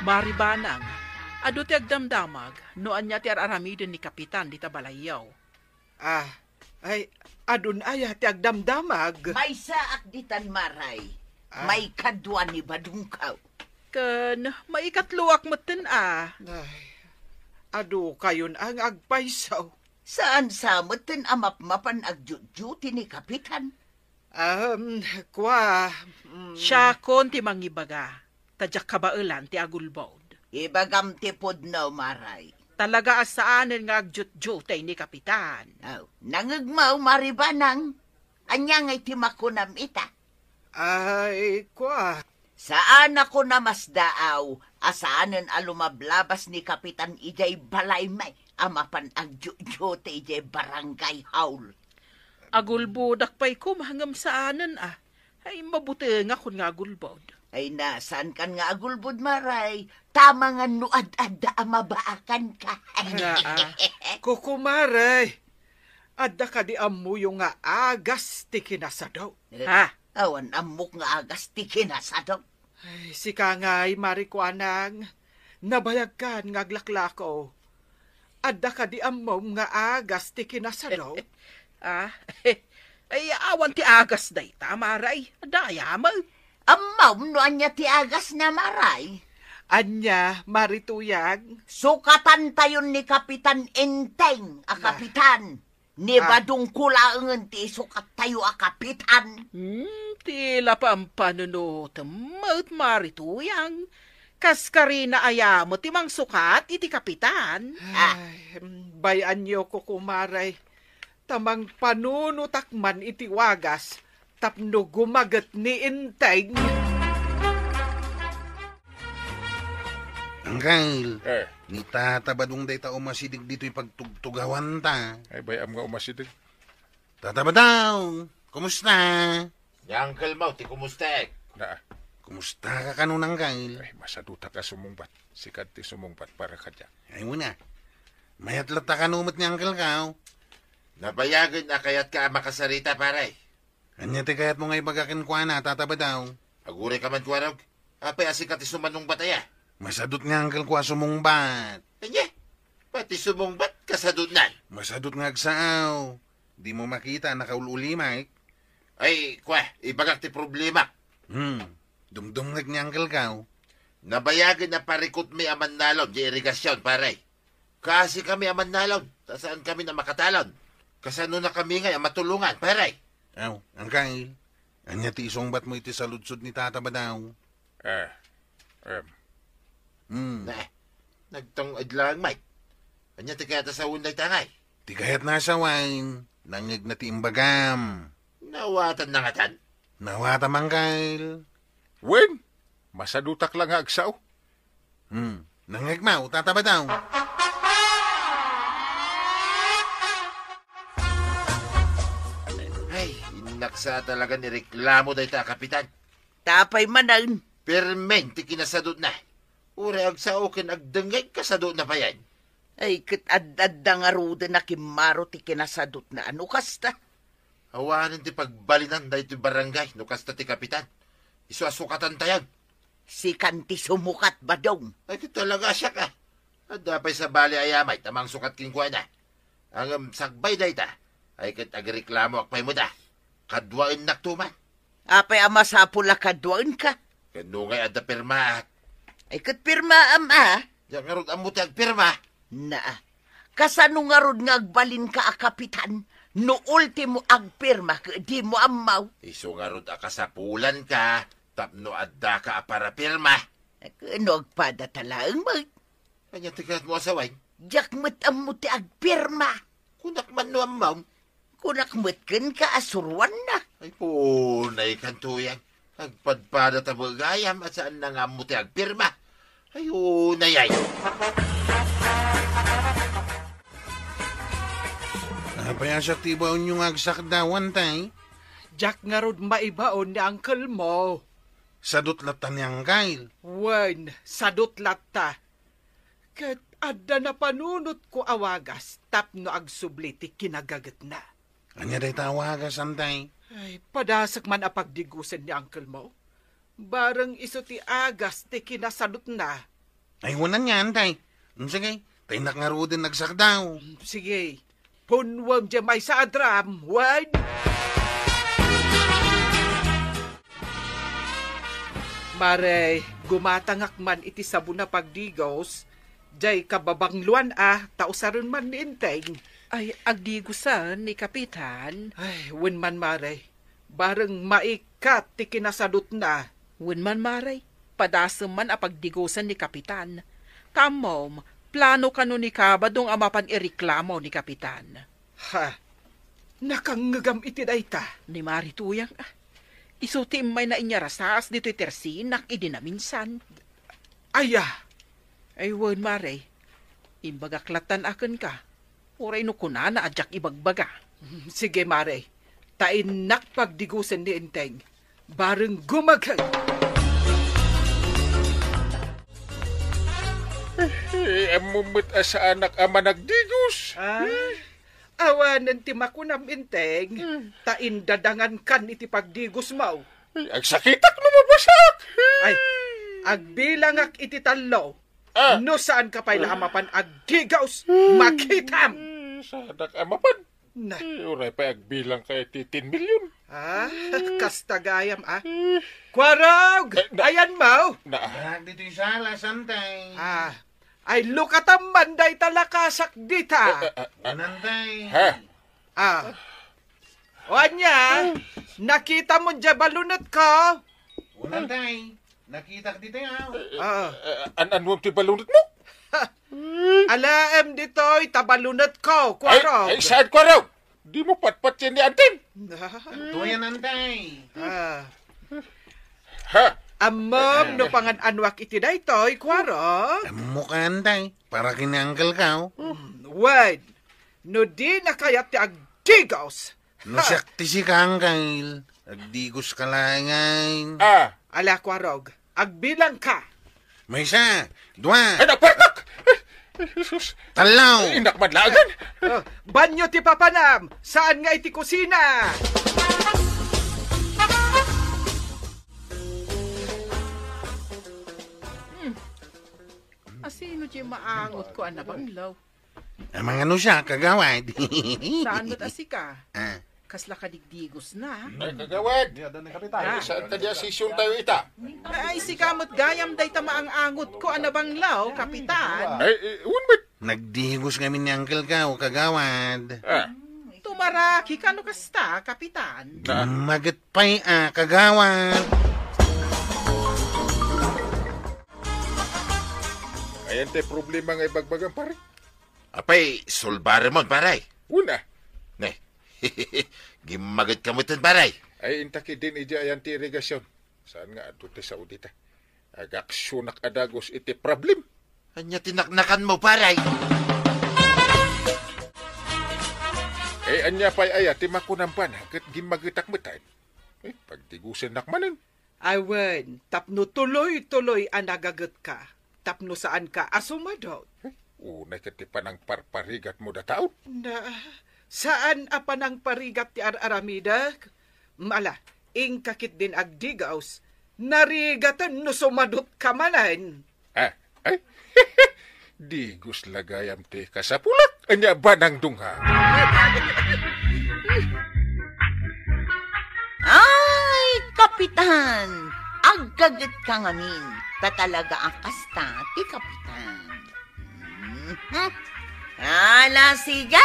Maribanang, adu ti agdamdamag no ania ti ar-aramiden ni Kapitan dita balayyo. Ah, ay, adun aya ti agdamdamag? Maysaak ditan, Maray. Ah. Maikadua ni badongko. Ken maikatloak metten a. Ay, adu kayon a nga agpayso. Saan sa metten a mapmapan agjutjuti ni Kapitan? Um, kua, mm. Siakon ti mangibaga, ta diak kabaelan ti agulbod. Ibagam ti pudno, Maray. Talaga a saanen nga agjutjutay ni Kapitan. Oh, nangngegmo, Maribanang? Ania ngay ti makunam ita? Ay, kua. Saan a kunam a sdaaw a saanen a lumablabas ni Kapitan idiay balaymi a mapan agjutjuti idiay barangay hall. Agulbodak pay koma ngem saanen a. Ay, mabutengakon nga agulbod. Ay, na, saankan nga agulbod, Maray? Tamangan no ad-adda a mabaakanka. Naa, kukumaray. Adda kadi ammoyo nga agas ti kinasado? Eh, Ha? Awan ammok nga agas ti kinasado. Ay, sika ngay, Mari Kuanang. Nabayagkan nga aglaklako. Adda kadi ammom nga agas ti kinasado? Ah, ay, awan ti agas dayta, Maray. Dayam. Ammom no ania ti agasna, Maray? Ania, Mari Tuyang? Sukatantayon ni Kapitan Enteng a Ah. kapitan. Ni Ah. Badongko laengen ti isukattayo a kapitan. Hmm, ti la pampanunotem met, Mari Tuyang. Kas karina aya met ti mangsukat iti kapitan? Ah. Ay, bay-anyo, kukumaray. Ta mangpanunotak man iti wagas tapno gumaget ni Enteng. Angkel, Eh. ni Tata Badong dayta umasideg ditoy pagtugtugawanta. Ay, bay-am nga umasideg. Tata Badong, kumusta? Ni Angkel Mau, ti kumustaek? Na. Kumusta ka kano, Angkel? Ay, masadutak a sumungbat. Sika ti sumungbat para kadiak. Ay, una. Mayat latta kano met ni Angkel Kau? Nabayagen a kayatka a makasarita, pare. Ania ti kayatmo nga ibaga kenkuana, Tata Badong? Aguray ka man, Kuarog. Apay a sika ti sumanungbat aya? Masadut nga Angkel Kua sumungbat. Ania? Pati sumungbat, kasadutnan. Masadut nga agsao. Dimo makita, nakaul-ulimek. Ay, kua, ibagak ti problema. Hmm. Dumdumngeg ni Angkel Kau. Nabayagen a parikutmi a mannalon di irigasyon, pare. Kaasi kami a mannalon, ta saan kami a makatalon. Kasano na kami ngay a matulongan, pare? Aw, Angkel, ania ti isungbatmo iti saludsod ni Tata Badong? Eh, em. Hmm. Na, nagtong-ed lang, Mike. Ania ti kayat a sawen dayta ngay? Ti kayatna a sawen, nangngegna ti imbagam. Nawatanna ngatan? Nawatam, Angkel. Wen, masadutak la nga agsao. Hmm. Nangngegmo, Tata Badong. Ay, innak sa talaga ni reklamo dayta a kapitan. Tapay manen. Permen ti kinasadutna. Uray agsao ken agdengngeg kasadutna payen. Ay, ket ad-adda ngaruden a kimmaro ti kinasadutna. Ano kasta? Awanen ti pagbalinan daytoy barangay no kasta ti kapitan. Isu a sukatantayon. Sikan ti sumukat, Badong. Ay, ket talaga siak, a. Adda pay sabali a yamay ta mangsukat kenkuana. Ngem sakbay dayta, ay ket agreklamoak pay met, a. Kaduaennakto man. Apay a masapul a kaduaenka? Ket no ngay adda pirmaak. Ay, ket pirmaam, a. Diak ngarud ammo ti agpirma. Naa. Kasano ngarud nga agbalinka a kapitan no ultimo agpirma ket dimo ammo? Isu ngarud a kasapulanka tapno addaka a parapirma. Ket no agpadata laeng met? Ania ti kayatmo a sawen? Diak met ammo ti agpirma. Kunak man no ammom. Kunak met kenka a suruanna. Ay, punay kanto yan. Agpadpada ta met gayam a saanna nga ammo ti agpirma. Ay, unay ay. Apay a siak ti ibaonyo nga agsakdaw, Antay? Diak ngarud maibaon ni uncle mo. Sadut latta ni Angkel. Wen, sadut latta. Ket adda napanunotko a wagas tapno agsubli ti kinagagetna. Ania dayta a wagas, Antay? Ay, padasek man a pagdigusen ni uncle mo. Bareng isu ti agas ti kinasadutna. Ay, wen ania, Antay. Mm, sige, ta innak ngaruden agsakdaw. Mm, sige, punwem diay maysa a drum, wen? Mare, gumatangak man iti sabon a pagdigos, diay kababangloan a, ta usaren man ni Enteng. Ay, agdigosen ni Kapitan. Ay, wen man, Mare. Bareng maikkat ti kinasadutna. Wen man, Mare, padasem man a pagdigosen ni Kapitan. Ta ammom, plano kano ni Kabadong a mapan ireklamo ni Kapitan. Ha? Nakangngegam iti dayta? Ni Mari Tuyang, ah. Isu ti immayna inyarasaas ditoy tersinak idi naminsan. Aya? Ay, wen, Mare. Imbagak lattan a kenka. Uray no kunana a diak ibagbaga. Sige, Mare. Ta innak pagdigosen ni Enteng. Bareng gumagay. Eh, ammom met a saanak a managdigos. Ah, awanen ti makunam, Enteng. Hmm. Ta indadangankan iti pagdigosmo. Ay, agsakitak no mabasak. Ay, agbilangak iti tallo. Ah. No saanka pay la a mapan agdigos, makitam. Saanak a mapan. Na. Eh, uray pay agbilangka iti ten million. Ah, kasta gayam, ah. Eh. Kuarog! Eh, na- Ayanmo! Na- Nagditoy sala, Santay. Ah, ay lukatam man dayta lakasak dita. Eh, eh, eh, eh. Anantay. Ha? Ah. O ania, nakitam diay balunetko? Anantay. Nakitak dita, ah. Ah. Eh, an-, anuam ti balunetmo? Alaem ditoy ta balunetko, Kuarog. Ay, ay, saan, Kuarog? Dimo patpatien ni Anting. Tuyan, Antay. Ah. Ha? Ammom no pangan-anuak iti daytoy, Kuarog? Ammok, Antay. Para ken ni Uncle ko. Hmm, wen. No di nakayat ti agdigos. No siak ti sika, Angkel, agdigoska laengen. Ah. Ala, Kuarog, agbilangka. Maysa, dua. Ay, napartak! Ay, Jesus. Tallo. Ay, innak man laengen. Oh, banyo ti papanam, saan nga iti kusina. Hmm. Asino ti maangotko a nabanglaw? Amangan no siak, kagawad. Saan met a sika? Ah. Kasla kadigdigosna? Ay, kagawad. Di, adda ni Kapitan. Ah. Saan kadi a sesyontayo ita? Ay, sika met gayam dayta maang-angotko a nabanglaw, Kapitan. Ay, eh, wen met. Nagdigos ngamin ni Uncle ko, kagawad. Ah. Tumarakika no kasta, Kapitan. Na. Gimmaget pay a, kagawad. Ayan ti problema nga ibagbagam, pare. Apay, sulbaremon, pare? Una. Ne. Gimmagetka metten, pare. Ay, inta ketdin idiay ayan ti irigasion. Saan nga adu ti sao dita? Agaksionak a dagus iti problem. Ania ti naknakanmo, pare? Eh, ania pay aya ti makunam, pana, ket gimmagetak metten? Eh, pagdigosennak manen. Awen, tapno tuloy-tuloy a nagagetka, tapno saanka a sumadot. Eh, unay ket ti panangparparigatmo dataon. Na, saan a panangparigat ti ar-aramidek? Mala, inka ketdin agdigaus, narigaten no sumadotka manen. Ah, ay, digos la gayam ti kasapulak, ania banang dungha. Ay, Kapitan! Aggagetka ngamin, ta talaga a kasta ti Kapitan. Mhm. Ala, sige!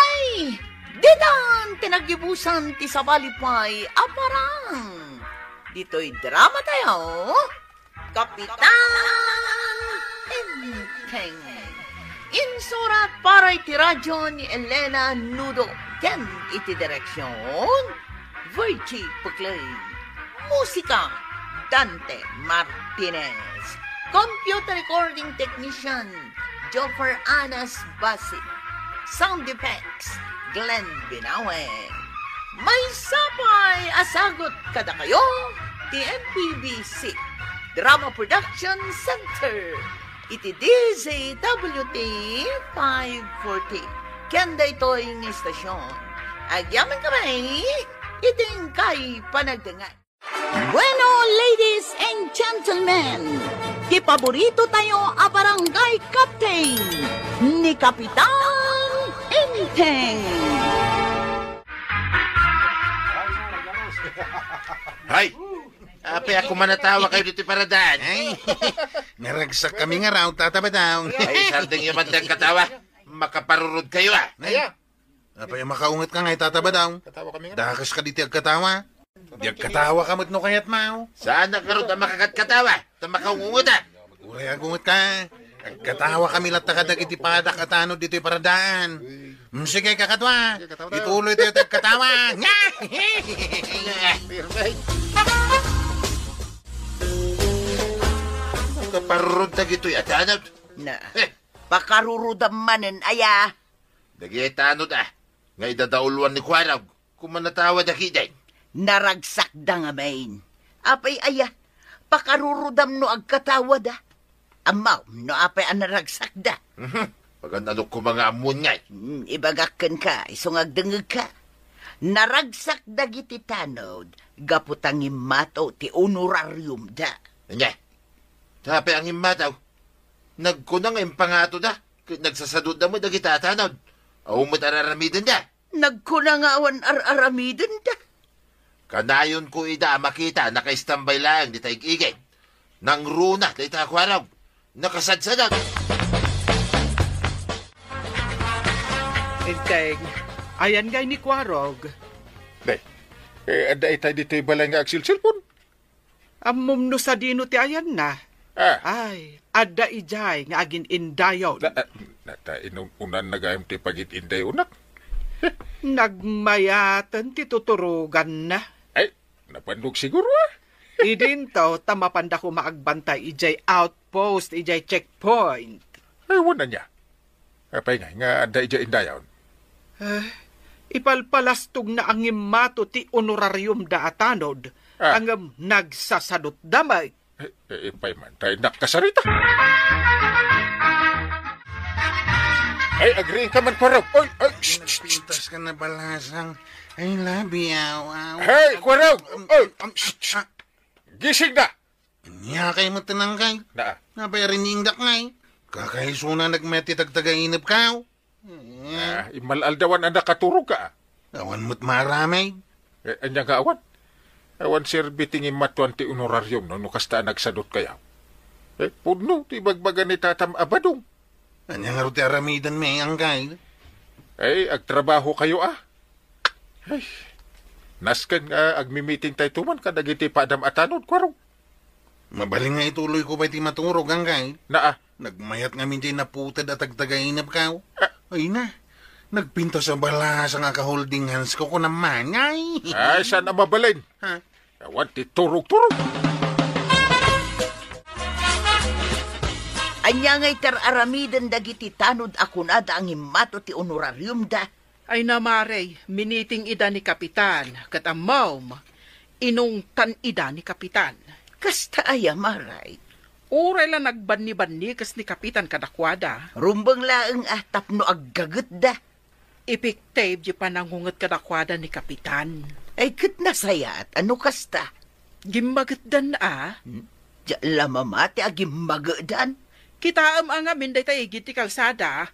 Ditan ti naggibusan ti sabali pay a parang. Ditoy drama tayo, Kapitan Enteng. Insurat para iti radyo ni Elena Nudo ken iti direksyon, Virgie Puclay. Musika, Dante Martinez. Computer recording technician, Joffer Anas Basi. Sound effects, Glenn Binawen. Maysa pay a sagut kadakayo ti M P B C Drama Production Center iti D Z W T five forty. Ken daytoy nga istasyon, agyamankami iti inkay panagdengngeg. Bueno, ladies and gentlemen, ti paborito tayo a barangay captain, ni Kapitan Enteng. Hay! Apay a kumanatawa kayo ditoy paradaan? Ay, naragsak kami nga raw, Tata Badong. Ay, sardeng yung mandang katawa. Makaparurod kayo, ah. Ay, apay a makaunget ka nga, Tata Badong? Katawa kami nga. Dakas ka diti agkatawa. Di agkatawa ka met no kayat, Mao. Saan na karod a makakatkatawa? Ta makaungunget, ah. Uray agunget ka. Agkatawa kami latta kadagiti padak a tanod ditoy paradaan. Mm, sige, kakadua. Sige, katawa tayo. Ituloy tayo ti agkatawa. Perfect. Makaparurod dagitoy a tanod. Na. Eh. Pakarurudam manen, aya. Dagiti tanod, ah, nga idadauluan ni Kuarog, kumanatawa dagidi. Naragsakda ngamin. Apay aya, pakarurudam no agkatawada. Ammom no apay a naragsakda. Mhm. Pagan-ano koma nga ammoen ngay? Hmm, ibagak kenka, isu nga agdengngegka. Naragsak dagiti tanod, gapu ta ngimmato ti honorariumda. Ania? Apay a ngimmato? Nagkuna nga impangatoda, ket nagsasadotda met dagiti a tanod. Awan met ar-aramidenda. Nagkuna nga awan ar-aramidenda. Kanayonko ida a makita a nakaistambay laeng dita ig-igid. Nangruna dayta a Kuarog. Nakasadsadot. Enteng, ayan ngay ni Kuarog. Day, eh, adda itay ditoy balay nga agsilsilpon? Ammom no sadino ti ayanna? Ah. Ay, adda idiay nga agin-indayon. Na, ah, na, ta inun-unan na gayam ti pagit-indayonak. Nagmayaten ti tuturoganna. Ay, nabannog siguro, ah. Idinto, ta mapanda koma agbantay idiay outpost, idiay checkpoint. Ay, wen ania. Apay ngay, nga adda idiay indayon? Eh, ipalpalastogna a ngimmato ti honorariumda a tanod, Ah. ngem nagsasadotda met. Eh, eh, apay man, ta innak kasarita. Ay, agriing ka man, Kuarog. Oy, ay, shh, shh, shh. Pintas ka na balasang. I love you, aw, aw. Hey, Kuarog! Oy, shh, shh. Gising na! Ania kay met ti nangkay? Naa. Apay a riniingdak ngay? Kakaisuna nagmayat ti tagtagainepkaw. Eh. Ah, immal-aldawan a nakaturogka, ah. Awan met maaramid. Eh, ania nga awan? Awan serbi ti ngimmattoan ti honorarium no, no kasta a nagsadotkayo. Eh, pudno ti ibagbaga ni Tatam a Badong. Ania ngarud ti aramidenmi, angkay? Eh, agtrabahokayo, ah. Ay, nasken nga agmimitingtayto man kadagiti padam a tanod, Kuarog. Mabalin nga ituloyko pay ti maturog, angkay? Naa. Nagmayat ngamin ti naputed a tagtagainepkaw. Ah. Ay na, nagpintas a balasang a ka-holding hands ko, kunam man, ay. Ay, saan a mabalin? Ha? Awan ti turog-turog. Ania ngay ti ar-aramiden dagiti tanod a kunada a ngimmato ti honorariumda? Ay na, Mare, miniting ida ni Kapitan, ket ammom, inungtan ida ni Kapitan. Kasta aya, Mare? Uray la nagbannibannikes ni Kapitan kadakuada. Rumbeng laeng a tapno aggagetda. Epektive ti panangunget kadakuada ni Kapitan. Ay, ket nasayaat a no kasta. Gimmagetdan a? Hmm? Diak la mamati a gimmagetdan. Kitaem a ngamin dayta igid ti kalsada.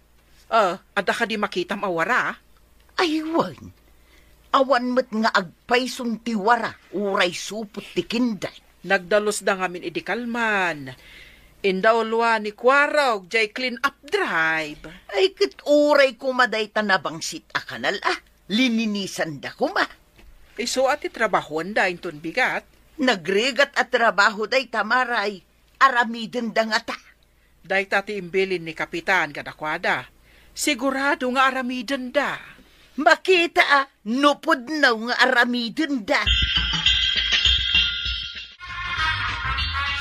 Ah, adda kadi makitam a wara? Ay, wen. Awan met nga agpayson ti wara, uray supot ti kinday. Nagdalusda ngamin idi kalman. Indauluan ni Kuarog jay clean up drive. Ay, ket uray koma dayta nabangsit a kanal, ah. Lininisanda koma. Isu a ti trabahoanda inton bigat. Nagrigat a trabaho dayta, Mare. Aramidenda ngata. Dayta ti imbilin ni Kapitan kadakuada. Sigurado nga aramidenda. Makita a, no pudno nga aramidenda.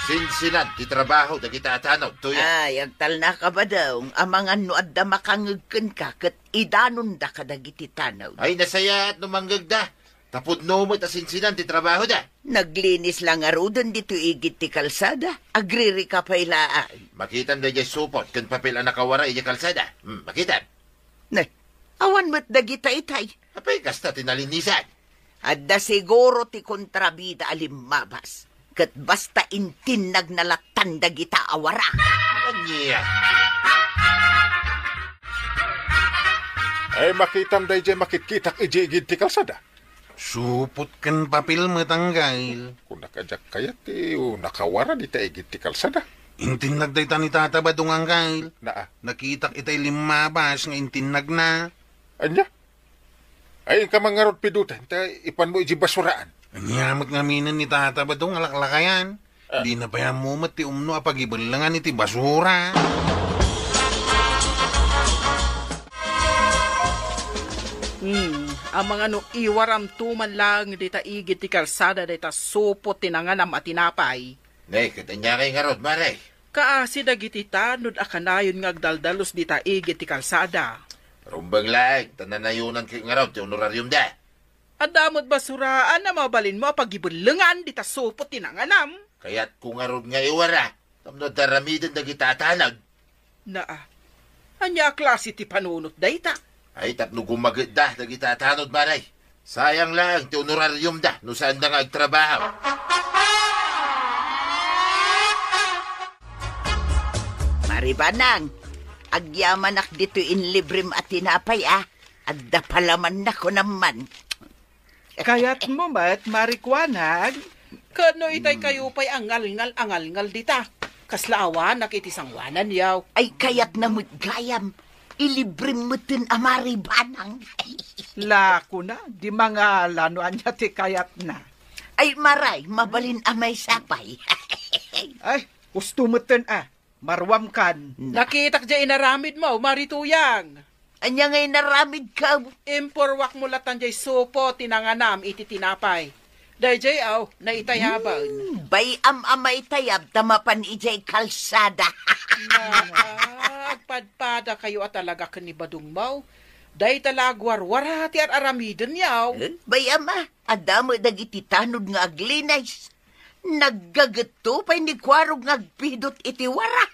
Sinsinan ti trabaho dagita a tanod, Tuya. Ay, agtalnaka, Badong, amangan no adda makangeg kenka ket idanonda kadagiti tanod. Ay, nasayaat no mangngegda. Ta pudno met a sinsinan ti trabahoda. Naglinis la ngaruden ditoy igid ti kalsada. Agririka pay laeng. Makitam daydiay supot ken papel a nakawara idiay kalsada. Hmm, makitam. Ne, awan met dagita itay. Apay kasta ti nalinisan? Adda siguro ti kontrabida a limmabas. Ket basta intinnagna lattan dagita a wara. Ania? Ay, makitam daydiay makitkitak idiay igid ti kalsada. Supot ken papel met, Anggail. Kunak a diak kayat ti, o, nakawara dita igid ti kalsada. Intinnag dayta ni Tata Badong, Anggail. Naa. Nakitak itay limmabas nga intinnagna. Ania? Ay, inka man ngarud pidoten, ta ipanmo idiay basuraan. Ania met ngaminen ni Tata Badong a laklakayan? Ah. Dina pay ammo met ti umno a pagibellengan iti basura. Hmm, amangan no iwaramto man laeng dita igid ti kalsada dayta supot ti nanganam a tinapay. Ne, ket ania ngay ngarud, Mare? Kaasi dagiti tanod a kanayon nga agdaldalus dita igid ti kalsada. Rumbeng laeng, ta nanayonan ket ngarud ti honorariumda. Adda met basuraan a mabalinmo a pagibellengan dita supot ti nanganam. Kayatko ngarud nga iwara, tapno adda aramiden dagita a tanod. Naa, ania a klase ti panunot dayta? Ay, tapno gumagitda dagita a tanod, Mare. Sayang laeng ti honorariumda no saanda nga agtrabaho. Mare Banang, agyamanak ditoy inlibrem a tinapay, a. Adda palamanna, kunam man. Kayatmo met, Mare Kuanag? Ket no itay kayo pay a ngalngal a ngalngal dita, kasla awanak iti sangoananyo. Ay, kayatna met gayam. Ilibrem metten a Mare Banang. Lakona, di mangala no ania ti kayatna. Ay, Mare, mabalin a maysa pay. Ay, husto metten a. Maruamkan. Nakitak diay inaramidmo, Mare Tuyang. Ania nga inaramidko? Impurwakmo lattan diay supot ti nanganam iti tinapay. Daydiay, aw, naitayaben. Hmm, bay-am a maitayab ta mapan idiay kalsada. Naa, agpadpadakayo a talaga ken ni Badongmo. Dayta la agwarwara ti ar-aramidenyo. Eh, bay-am a, adda met dagiti tanod nga aglinis. Naggagetto pay ni Kuarog nga agpidot iti wara.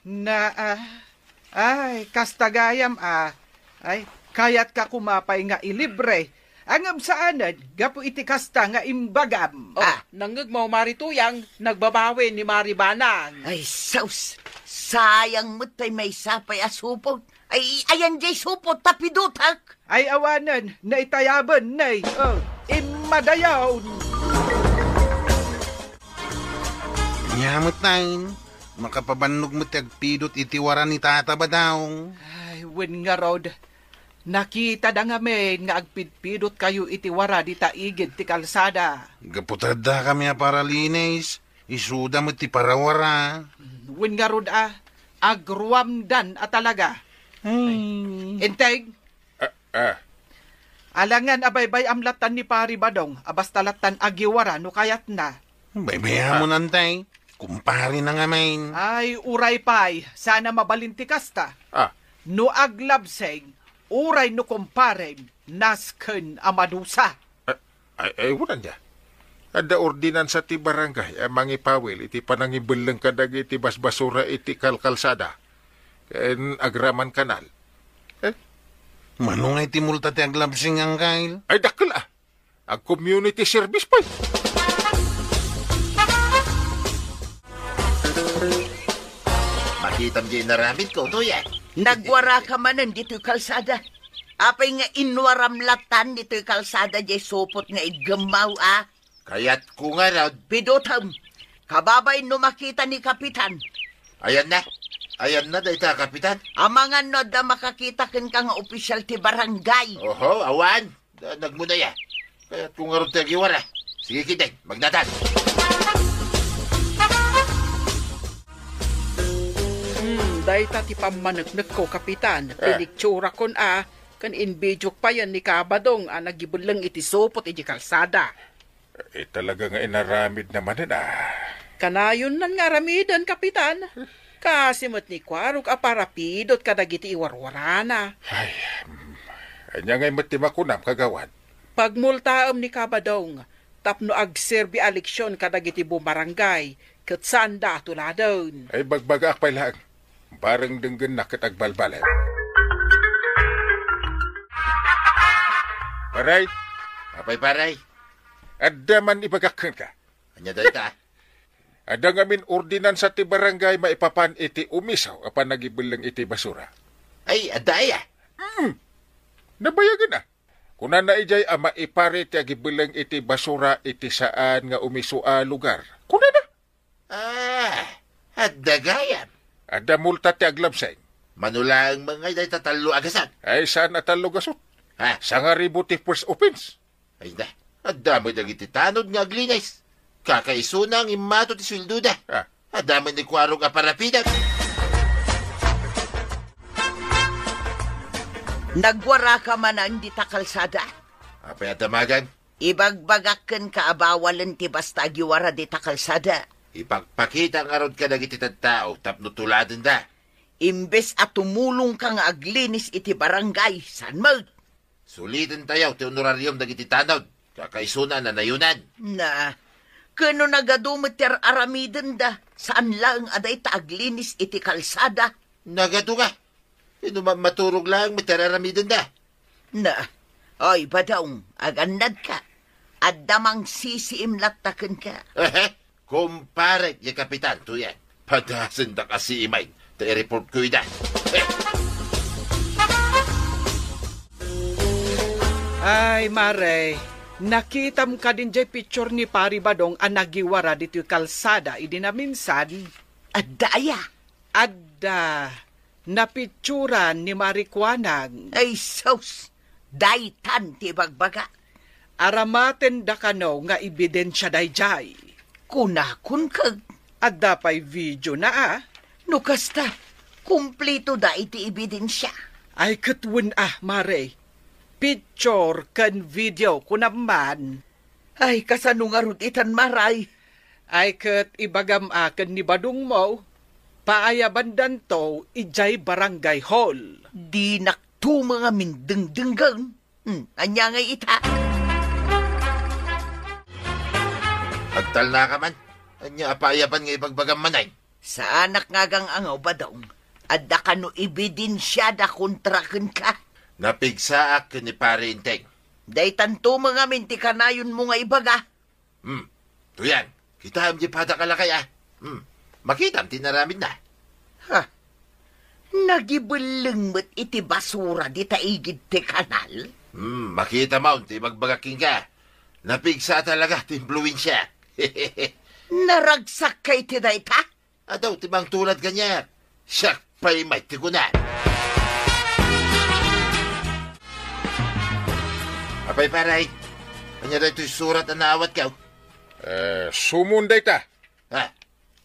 Naa. Ay, kasta gayam a. Ay, kayatka koma pay nga ilibre. Ngem saanen, gapu iti kasta nga imbagam. Oh, ah, nangngegmo, Mare Tuyang, nagbabawi ni Mare Banang. Ay, sus! Sayang met tay maysa pay a supot. Ay, ayan diay supot ta pidotek. Ay, awanen, naitayaben, nay. Oh, immadayon. Ania met, tay? Makapabannog met ti agpidot iti wara ni Tata Badong. Ay, wen ngarud. Nakitada ngamin nga agpidpidotkayo iti wara dita igid ti kalsada. Gapu ta addakami a paralinis, isuda met ti parawara. Wen ngarud a, agruamdan a talaga. Ay. Integ, Ah, ah. Alangan a baybay-am lattan ni Pari Badong a basta lattan agiwara no kayatna. Baybay-amon, ah, antay. Kumparena ngamin. Ay, uray pay, sana mabalin ti kasta. Ah. No aglabseng, uray no kumparem, nasken a madusa. Ah, Ay, ay, uray ania. Adda ordinansa ti barangay a mangipawil iti panangibelleng kadagiti basbasura iti kalkalsada ken agraman kanal. Eh? Mano nga iti multa ti aglabseng, Anggail? Ay, dakkel, ah. Ag-community service pay. Makitam diay inaramidko, Tuya. Nagwaraka manen ditoy kalsada. Apay nga inwaram lattan ditoy kalsada diay supot nga iggemmaw, a? Kayatko ngarud. Pidotem. Kababain no makita ni Kapitan. Ayanna. Ayanna dayta, Kapitan. Amangan no adda makakita kenka nga opisyal ti barangay. Oho, awan. Da-, nagmuna ya. Kayatko ngarud ti agiwara. Sige, Kideng, magdatag. Hmm, dayta ti pammaneknekko, Kapitan. Ah. Pinicturakon a, ken inbidiok payen ni Kabadong a nagibelleng iti supot iti kalsada. Eh, talaga nga inaramidna manen, ah. Kanayonnan nga aramiden, Kapitan. Kasi met ni Kuarog a parapidot kadagiti iwarwarana. Ay, mm, ania ngay met ti makunam, Kagawad? Pagmultaem ni Kabadong tapno agserbi a leksion kadagiti bumarangay ket saanda a tuladen. Ay, bagbagaak pay laeng. Bareng denggenna ket agbalbaliw. Paray! Apay, paray? Adda man ibagak kenka. Ania dayta? Adda ngamin ordinansa ti barangay maipapan iti umiso a panagibelleng iti basura. Ay, adda aya? Mm. Nabayagen a. Kunana idiay a maipari ti agibelleng iti basura iti saan nga umiso a lugar. Kunana? Ah, adda gayam. Adda multa ti aglabseng. Mano laeng met ngay dayta tallo a gasut? Ay, saan a tallo gasut? Ha? Sangaribu ti first offense. Ay na, adda met dagiti tanod nga aglinis. Kakaisuna nga immato ti sueldoda. Ah. Adda met ni Kuarog a parapidot. Nagwaraka manen dita kalsada? Apay a damagan? Ibagbagak kenka a bawalen ti basta agiwara dita kalsada. Ipakpakita ngarud kadagiti tattao tapno tuladenda. Imbes a tumulongka nga aglinis iti barangay, saan met? Sulitentayo ti honorarium dagiti tanod. Kakaisuna a nanayonan. Na, ken no nagadu met ti ar-aramidenda, saan laeng a dayta aglinis iti kalsada? Nagadu nga. Inuman maturog laeng met ti ar-aramidenda. Na, oy, Badong, agannadka. Adda mangsisiim latta kenka. Ehe, kumparek ya Kapitan, tuyan. Padasendak a siimen, ta i-report ko ida. Eh. Ay, Mare, nakitam kadin jay picture ni Pari Badong a nagiwara ditoy kalsada idi naminsan? Adda aya? Adda. Napicturan ni Mari Kuanang. Ay, sus! Daytan ti ibagbaga. Aramatenda kano nga ebidensia dayjay? Kunakon ket. Adda pay video na, a. No kasta, kumplito da iti ebidensia. Ay, ket wen, a, Mare. Picture ken video, kunam man. Ay, kasano ngarud itan, Mare? Ay, ket ibagam a ken ni Badongmo, paayabandanto idiay barangay hall. Dinak tumeng a mindengdenggen. Hmm, ania ngay ita? Agtalnaka man. Ania a paayaban nga ibagbagam manen? Saanak nga agang-angaw, Badong. Adda kano ebidensiada kontra kenka? Napigsaak ken ni Pare Enteng. Daytan tumeng amin ti kanayonmo nga ibaga. Hmm. Tuyan, kitaem diay padak a lakay, a. Hmm. Makitam ti inaramidna. Ha? Nagibelleng met iti basura dita igid ti kanal? Hmm, makitam ti ibagbagak kenka. Napigsa talaga ti impluensiak. Naragsak kay ti dayta? Adu ti mangtulad kaniak. Siak pay met ti kunam. Apay, pare? Ania daytoy surat a naawatko? Eh, sumon dayta. Ha?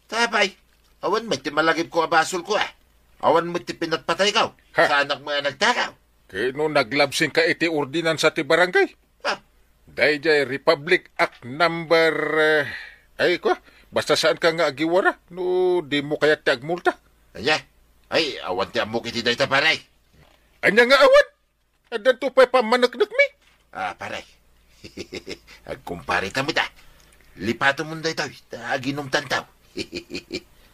Ta apay? Awan met ti malagipko a basolko, a. Awan met ti pinatpatayko. Ha? Saanak met a nagtakaw. Ket no naglabsingka iti ordinansa ti barangay? Ah. Daydiay Republic Act number, eh, ay, kua, basta saanka nga agiwara no dimo kayat ti agmulta. Ania? Ay, awan ti ammok iti dayta, pare. Ania nga awan? Addanto pay pammaneknekmi. Ah, pare. Agkumpare ta met, a. Lipatemon daytoy, ta aginumtanto.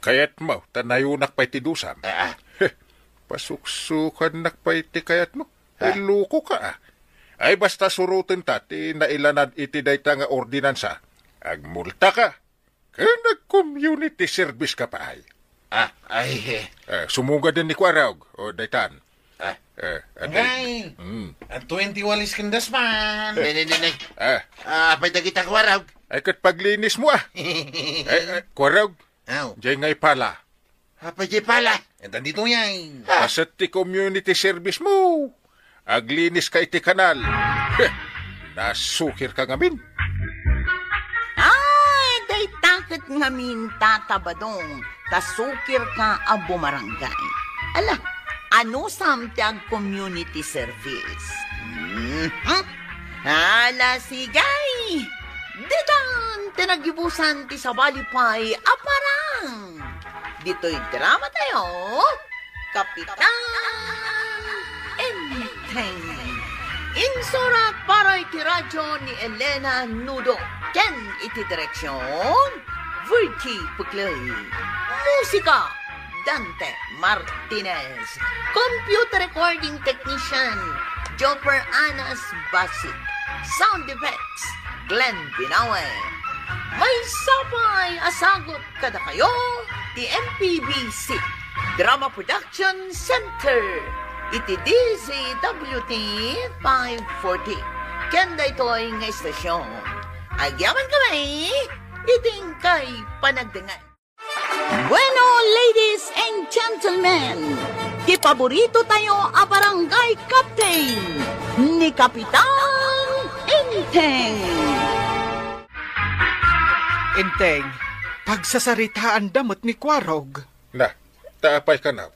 Kayatmo, ta nayonak pay ti dusam. Ah, ah. Heh, pasuksukannak pay ti kayatmo. Ah. Ay, lokoka, a. Ay, basta surotenta ti nailanad iti dayta nga ordinansa. Agmultaka. Ken nag-community service ka pay. Ah, ay, eh. Eh, sumunggaden ni Kuarog, o daytan. Ah. Eh, agay. Ngay, mm. At twenty walis ken daspan. Ne, ne, ne, ne. Ah. Ah, apay dagita, Kuarog? Ay, ket paglinismo, a. Eh, eh, Kuarog. Aw. Jay ngay pala. Apay jay pala? Ita ditoy ay. Ah. Paset ti community service mo. Aglinis ka iti kanal. Heh, nasukir ka ngamin. Ay, dayta ket ngamin, Tata Badong, ta sukir ka a bumarangay. Ala, anusam ti ag-community service? Mhm. Ala, sigay! Ditan! Ti naggibusan ti sabali pay a parang. Ditoy drama tayo, Kapitan Enteng. Insurat para iti radyo ni Elena Nudo. Ken iti direksyon, Virgie Puclay. Musika, Dante Martinez. Computer recording technician, Joper Anas Basi. Sound effects, Glenn Binawe. Maysa pay a sagut kadakayo ti M P B C Drama Production Center iti D Z W T five forty. Ken daytoy nga estasyon, agyamankami iti inkay panagdengngeg. Bueno, ladies and gentlemen, ti paborito tayo a barangay captain, ni Kapitan Enteng. Enteng, pagsasaritaanda met ni Kuarog. Na, ta apay kano?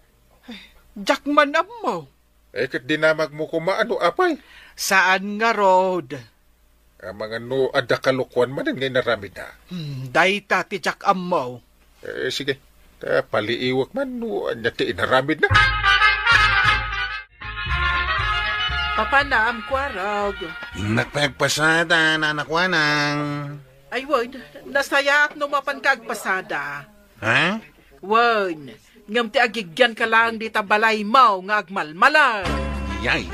Diak man ammo. Eh, ket dinamagmo koma no apay? Saan ngarud? Amangan no adda kalokuan manen nga inaramidna. Hmm, dayta ti diak ammo. Eh, sige. Ta paliiwek man no ania ti inaramidna. Papanam, Kuarog. Innak pay agpasada, Nana Kuanang. Ay, wen, nasayaat no mapanka agpasada. Ha? Wen, ngem ti agigyanka laeng dita balaymo nga agmalmalem. Yay.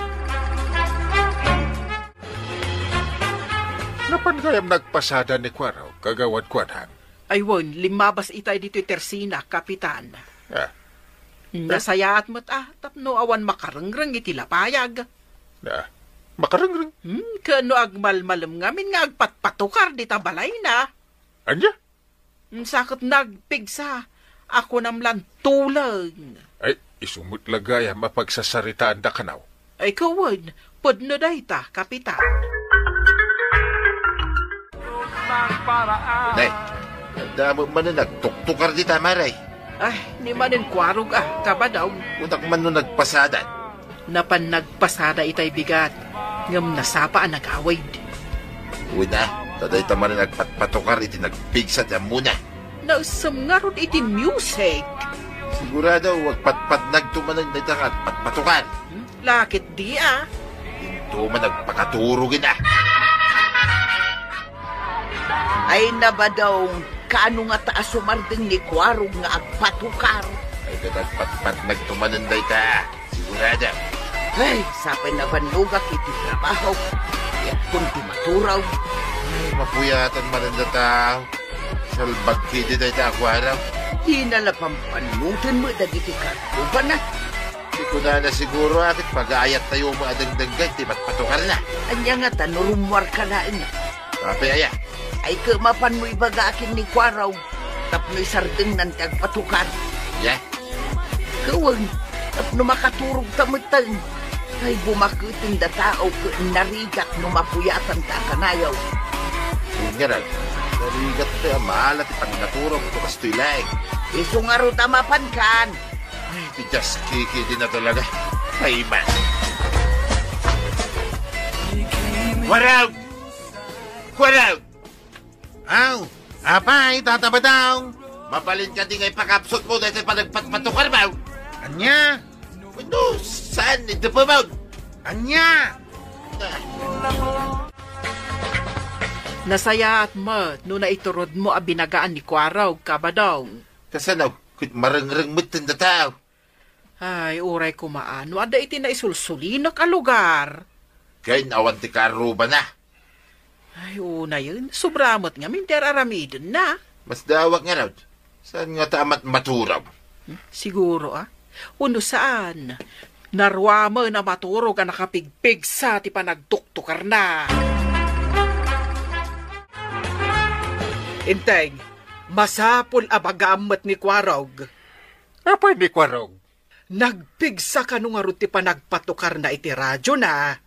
Napan gayam nagpasada ni Kuarog, Kagawad Kuanang? Ay wen, limmabas itay ditoy tersina, Kapitan. Ah. Nasayaat met a, tapno awan makarengreng iti lapayag. Ah, makarengreng? Hmm, ken no agmalmalem ngamin nga agpatpatukar dita balayna. Ania? Sa ket nagpigsa, a kunam lan tuleng. Ay, isu met la gayam a pagsasaritaanda kano. Ay, wen, pudno dayta, Kapitan. Nay, adda met manen nagtuktukar dita, Mare. Ay, ni manen Kuarog a, Kabadaw. Kunak man no nagpasada. Napan nagpasada itay bigat, ngem nasapa a nagawid. Wen a, ta dayta manen agpatpatukar iti nagpigsa ti ammona. Naisem ngarud iti music. Sigurado, agpatpatnagto manen dayta nga agpatpatukar. Hmm? Lakit di a. Into man agpakaturog ina. Ay, nabadaw, kaano ngata a sumardeng ni Kuarog nga agpatukar? Ay, ket agpatpatnagto manen dayta. Sigurado. Ay, sapay nabannogak iti trabaho. Ket kun ti maturaw. Ay, mapuyatan manen dayta. Salbag ketdi dayta a Kuarog. Dina la pampannutenmo dagiti kargobana. Ti kunana siguro a ket pagayattayo met a dengdenggen ti patpatukarna. Ania ngata no rummuarka laeng? Apay aya? Ay, ket mapanmo ibaga ken ni Kuarog tapno isardengnan ti agpatukar. Ya? Ket wen, tapno makaturogta metten. Ay, bumaketenda tao ket narigat no mapuyatanta a kanayaw. Wen ngarud, narigat ti a maala ti pannaturob ket kastoy laeng. Isu ngarud a mapankan. Ay, ti diaskiki di na talaga. Ay, man. Kuarog! Kuarog! Aw, apay, Tata Badong? Mabalin kadi nga ipakapsutmo daytoy panagpatpatukarmo? Ania? Wenno, saan, idupemon? Ania? Nasayaat met no naiturodmo a binagaan ni Kuarog, Kabadong. Kasano? Ket marengreng metten dayta. Ay, uray koma a no adda iti naisulsulinek a lugar. Ken awan ti kaarrubana. Ay, unayen, sobra met ngamin ti ar-aramidenna. Masdaawak ngarud. Saan ngata a mat-, maturob? Hmm, siguro, a. Wenno saan? Narua met a maturog a nakapigpigsa ti panagtuktukarna. Enteng, masapul a bagaam met ni Kuarog. Apay ni Kuarog? Nagpigsa kano ngarud ti panagpatukarna iti radiona.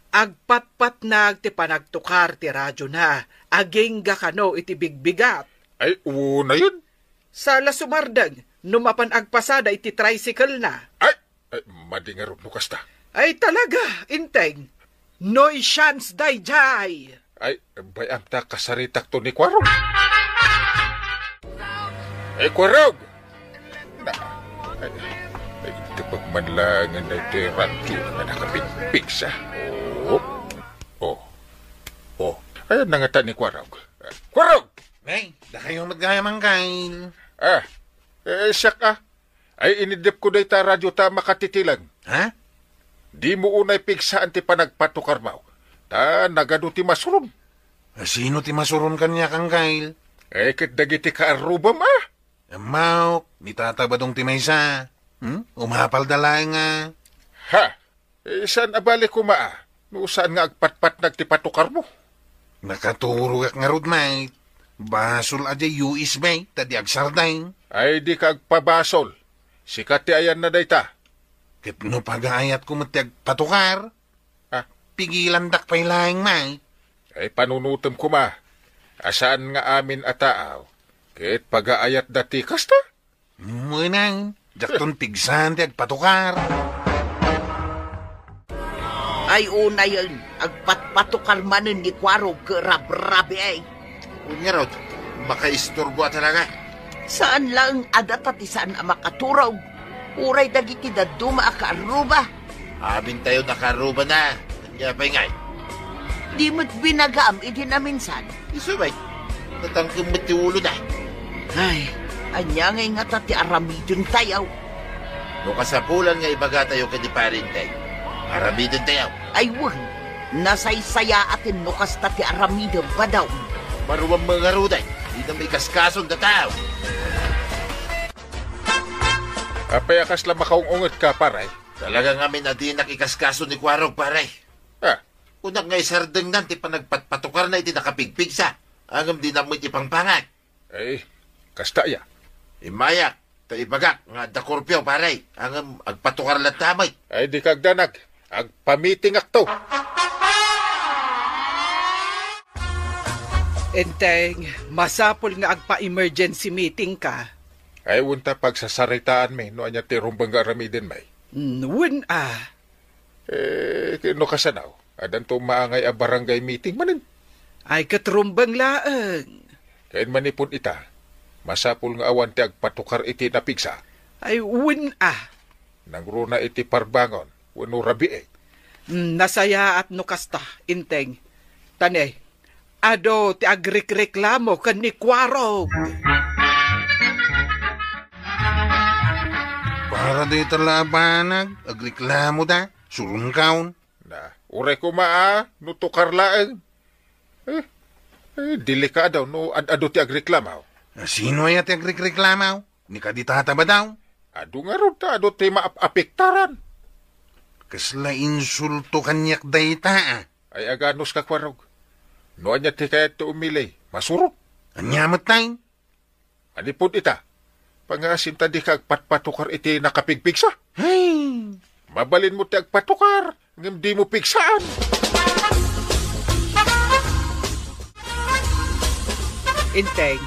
Agpatpatnag ti panagtukar ti radiona. Agingga kano iti bigbigat. Ay, unayen. Saan la sumardeng no mapan agpasada iti tricycle-na. Ay, ay, madi ngarud no kasta. Ay, talaga, Enteng. Nuisance daydiay. Ay, bay-am ta kasaritakto ni Kuarog. Ay, Kuarog! Na, ay, ay, tepek man laengen daytoy radio nga nakapigpigsa. Oh. Oh. Oh. Ayan na ngata ni Kuarog. Kuarog! Ay, dakayo met gayam, Angkel. Ah, eh, siak, ah. Ay, inidepko dayta radio ta makatitilag. Ha? Dimo unay pigsaan ti panagpatukarmo. Ta nagadu ti masuron. A, sino ti masuron kaniak, Angkel? Eh, ket dagiti kaarrubam, ah. Ammok, ni Tata Badong ti maysa. Hmm? Umapalda laeng, ah. Ha? Eh, saan a bali koma, ah, no saan nga agpatpatnag ti patukarmo? Nakaturogak ngarud, mate. Basol a diay U S B ta di agsardeng. Ay, dika agpabasol. Sika ti ayanna dayta. Ket no pagaayatko met ti agpatukar, ah, pigilandak pay laeng, mate. Ay, panunotem koma a saan nga amin a taaw ket pagaayatda ti kasta? Wen, diakton pigsaan ti agpatukar. Ay, unayen, agpatpatukar manen ni Kuarog ket rabrabiek. Wen ngarud, makaisturbo a talaga. Saan laeng a data ti saan a makaturog. Uray dagiti dadduma a kaarruba. Amintayo a kaarrubana. Ania pay ngay? Di met binagaam idi naminsan. Isu met, natangkem met ti ulona. Ay, ania ngay ngata ti aramidentayo? No kasapulan nga ibagatayo ken ni Parinteng, aramidentayo. Ay wen, nasaysayaaten no kasta ti aramidem, Badong. Maruam met ngaruden, didam ikaskason dataw. Apay a kasla makaung-ungetka, pare? Talaga ngamin a dinak ikaskaso ni Kuarog, pare. Ah. Kunak nga isardengnan ti panagpatpatukarna iti nakapigpigsa, ngem dina met ipangpangag. Ay, kasta aya. Immayak, ta ibagak nga adda kurpiaw, pare, ngem agpatukar latta met. Ay, dika agdanag. Agpamitingakto. Enteng, masapul nga agpa-emergency meetingka. Ay, wen ta pagsasaritaanmi no ania ti rumbeng nga aramidenmi. Mm, wen a. Eh, no kasano, addanto maangay a barangay meeting manen. Ay, ket rumbeng laeng. Ken manipud ita, masapul nga awan ti agpatukar iti napigsa. Ay, wen a. Nangruna iti parbangon wenno rabii. Mm, nasayaat no kasta, Enteng. Ta ne, adu ti agrikreklamo ken ni Kuarog. Para dayta la a banag, agreklamoda, surungkaon. Na, uray koma a, no tukar laeng. Eh, eh, delikado no ad-adu ti agreklamo. A, sino aya ti agrekreklamo? Ni kadi Tata Badong? Adu ngarud ta adu ti maap-apektaran. Kasla insulto kaniak dayta, a. Ay, aganos ka, Kuarog. No ania ti kayat ti umili, masurot. Ania met tay? Manipud ita, pangaasim ta dika agpatpatukar iti nakapigpigsa. Hey! Mabalinmo ti agpatukar, ngem dimo pigsaan. Enteng,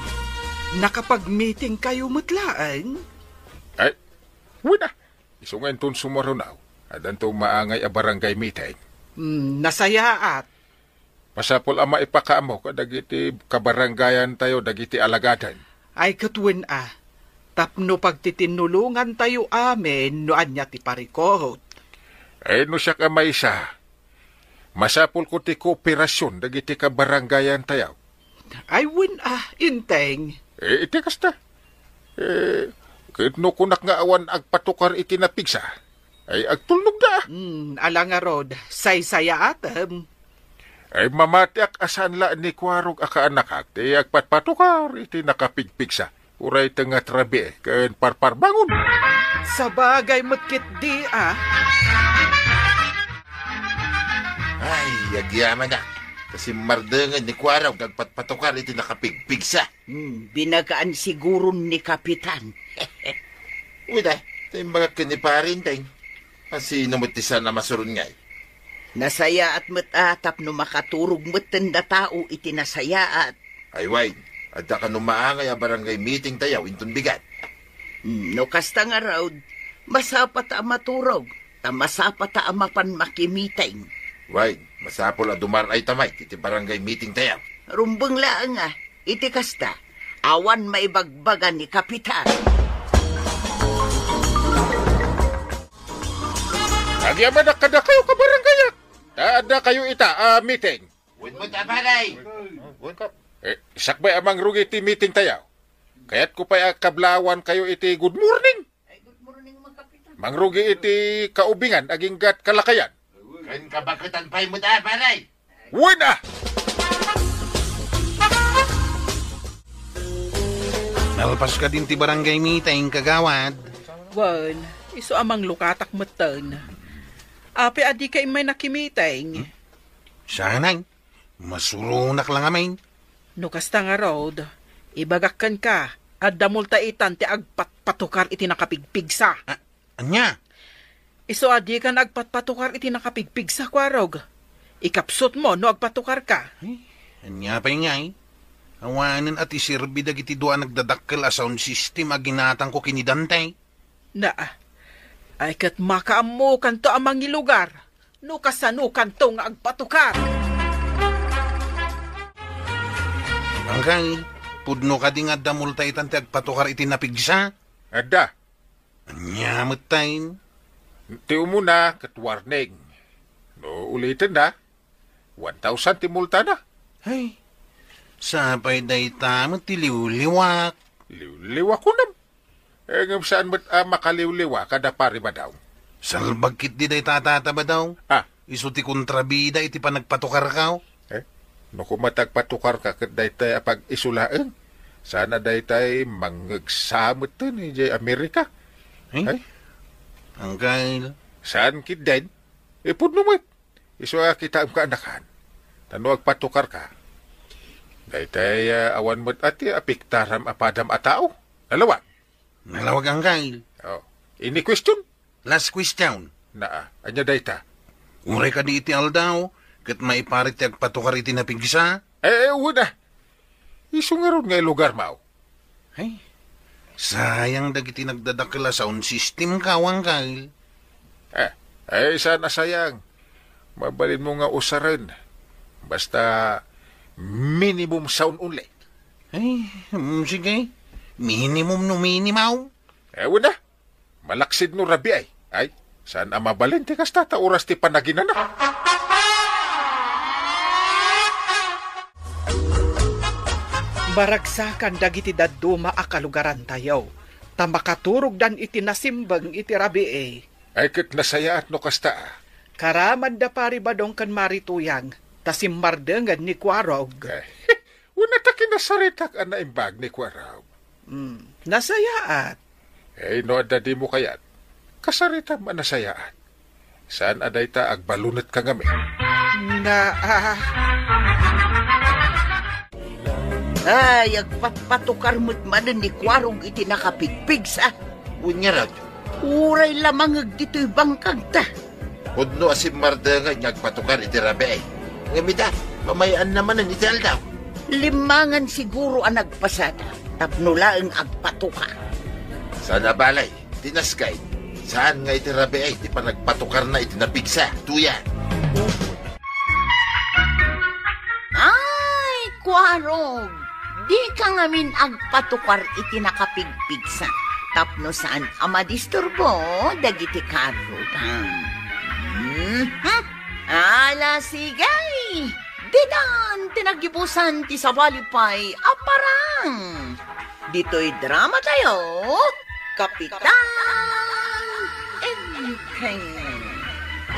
nakapag-meeting kayo met laeng? Ay, wen a. Isu nga inton sumumaruno, addanto maangay a barangay meeting. Hmm, nasayaat. Masapul a maipakaammo kadagiti kabarangayantayo dagiti alagaden. Ay, ket wen a, tapno pagtitinnulongantayo amin no ania ti parikut. Ay, no siak a maysa, masapulko ti kooperasion dagiti kabarangayantayo. Ay, wen a, Enteng. Eh, iti kasta. Eh, ket no kunak nga awan agpatukar iti napigsa, ay agtulnogda. Hmm, ala ngarud, saysayaatem. Ay mamatiak a saan la ni Kuarog a kaanakak ti agpatpatukar iti nakapigpigsa, uray tengnga ti rabii ken parparbangon. Sabagay met ketdi, a. Ay, agyamanak. Ta simmardengen ni Kuarog nga agpatpatukar iti nakapigpigsa. Hmm, binagaan siguron ni Kapitan. Wen a, ta imbagak ken ni Pare Enteng. Asino met ti saan a masuron ngay? Nasayaat met a tapno makaturog metten datao iti nasayaat. Ay wen, adda kano maangay a barangay meetingtayo inton bigat. Hmm, no kasta ngarud, masapata a maturog, ta masapata a mapan makimeeting. Wen, masapul a dumaray ta met iti barangay meeting tayo. Rumbeng laeng a, iti kasta, awan maibagbaga ni Kapitan. Agyamanak kadakayo, kabarangayak. Ta adda kayo ita a meeting. Wen met, a, pare. Wen ka. Eh, sakbay a mangrugi iti meeting tayo. Kayatko pay a kablawan kayo iti good morning. Ay, good morning, mga kapitan. Mangrugi iti kaubingan, aginggat kalakayan. Ken kabaketan pay met, a, pare. Wen, a! Nalpas ka din ti barangay meeting, kagawad. Wen, isu a manglukatak metten. Apay a dika immay nakimiting? Hmm? Sanay. Masuronak la ngamin. No kasta ngarud, ibagak kenka, adda multa itan ti agpatpatukar iti nakapigpigsa. A-, ania? Isu a dikan agpatpatukar iti nakapigpigsa, Kuarog. Ikapsutmo no agpatukarka. Ay, ania pay ngay? Awanen a ti serbi dagiti dua a nagdadakkel a sound system a ginatangko ken ni Dante. Na, ay ket makaammokanto a mangilugar no kasanokanto nga agpatukar. Angkay, pudno kadi nga adda multa itan ti agpatukar iti napigsa? Adda. Ania metten? Ti umuna ket warning. No ulitenda, one thousand ti multana. Ay, sapay dayta met ti liwliwak. Liwliwak kunam. Eh, ngem saan met a makaliwliwa kada pari Badaw. Salbag ketdi dayta, Tata Badaw. Ah. Isu ti kontrabida iti panagpatukarkaw. Eh, no koma ti agpatukarka ket daytay a pag-isu laeng, saan a daytay mangngegsa metten idiay Amerika. Eh? Ay? Angkay. Saan ketdin? Ipudno met. Isu a kitaem kaanakan. Ta no agpatukarka, daytay, ah, awan met a ti apiktaram a padam a tao. Nalawag. Nalawag, angkay. Oh. Any question? Last question. Naa, ania dayta? Uray kadi iti aldaw, ket maiparit ti agpatukar iti napigsa? Eh, eh, wen a. Isu ngarud nga ilugarmaw. Ay, sayang dagiti nagdadakkel a sound system, kawangkal. Eh, eh, saan a sayang? Mabalinmo nga usaren. Basta minimum sound only. Ay, mm, sige. Minimum no minimum. Eh, wen a. Malaksid no rabii. Ay, saan a mabalin ti kasta ta oras ti panaginana? Maragsakan dagiti dadduma a kalugarantayo, ta makaturogdan iti nasimbeng iti rabii. Ay, ket nasayaat no kasta, a. Karamad da Pari Badong ken Mari Tuyang, ta simmardengen ni Kuarog. Ay, wen a ta kinasaritak a naimbag ni Kuarog. Mm, nasayaat. Eh, no adda dimo kayat, kasaritam a nasayaat. Saan a dayta agbalunetka ngamin? Na, ah. Ay, agpatpatukar met manen ni Kuarog iti nakapigpigsa. Wen ngarud? Uray la mangngeg ditoy bangkagta. Pudno a simmardengen nga agpatukar iti rabii. Ngem ita, pamay-anna manen iti aldaw. Limmangan siguro a nagpasada tapno laeng agpatukar. Saan a bale, ti nasken, saan nga iti rabii ti panagpatukarna iti napigsa, Tuyang. Ay, Kuarog! Dika ngamin agpatukar iti nakapigpigsa tapno saan a madisturbo dagiti karrudan. Mhm. Ala, sige! Ditan ti naggibusan ti sabali pay a parang. Ditoy dramatayo, Kapitan Enteng.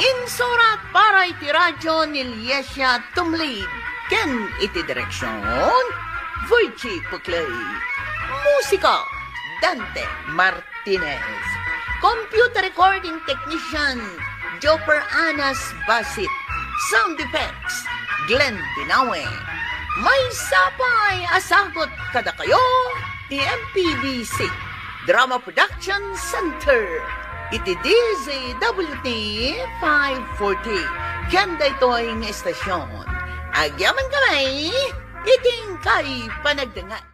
Insurat para iti radio ni Liesia Tumlid ken iti direksion, Virgie Puclay. Musika, Dante Martinez. Computer recording technician, Joper Anas Basit. Sound effects, Glenn Binawe. Maysa pay a sagut kadakayo ti M P B C Drama Production Center iti D Z W T five forty. Ken daytoy nga estasion, agyamankami iti inkay panagdengngeg.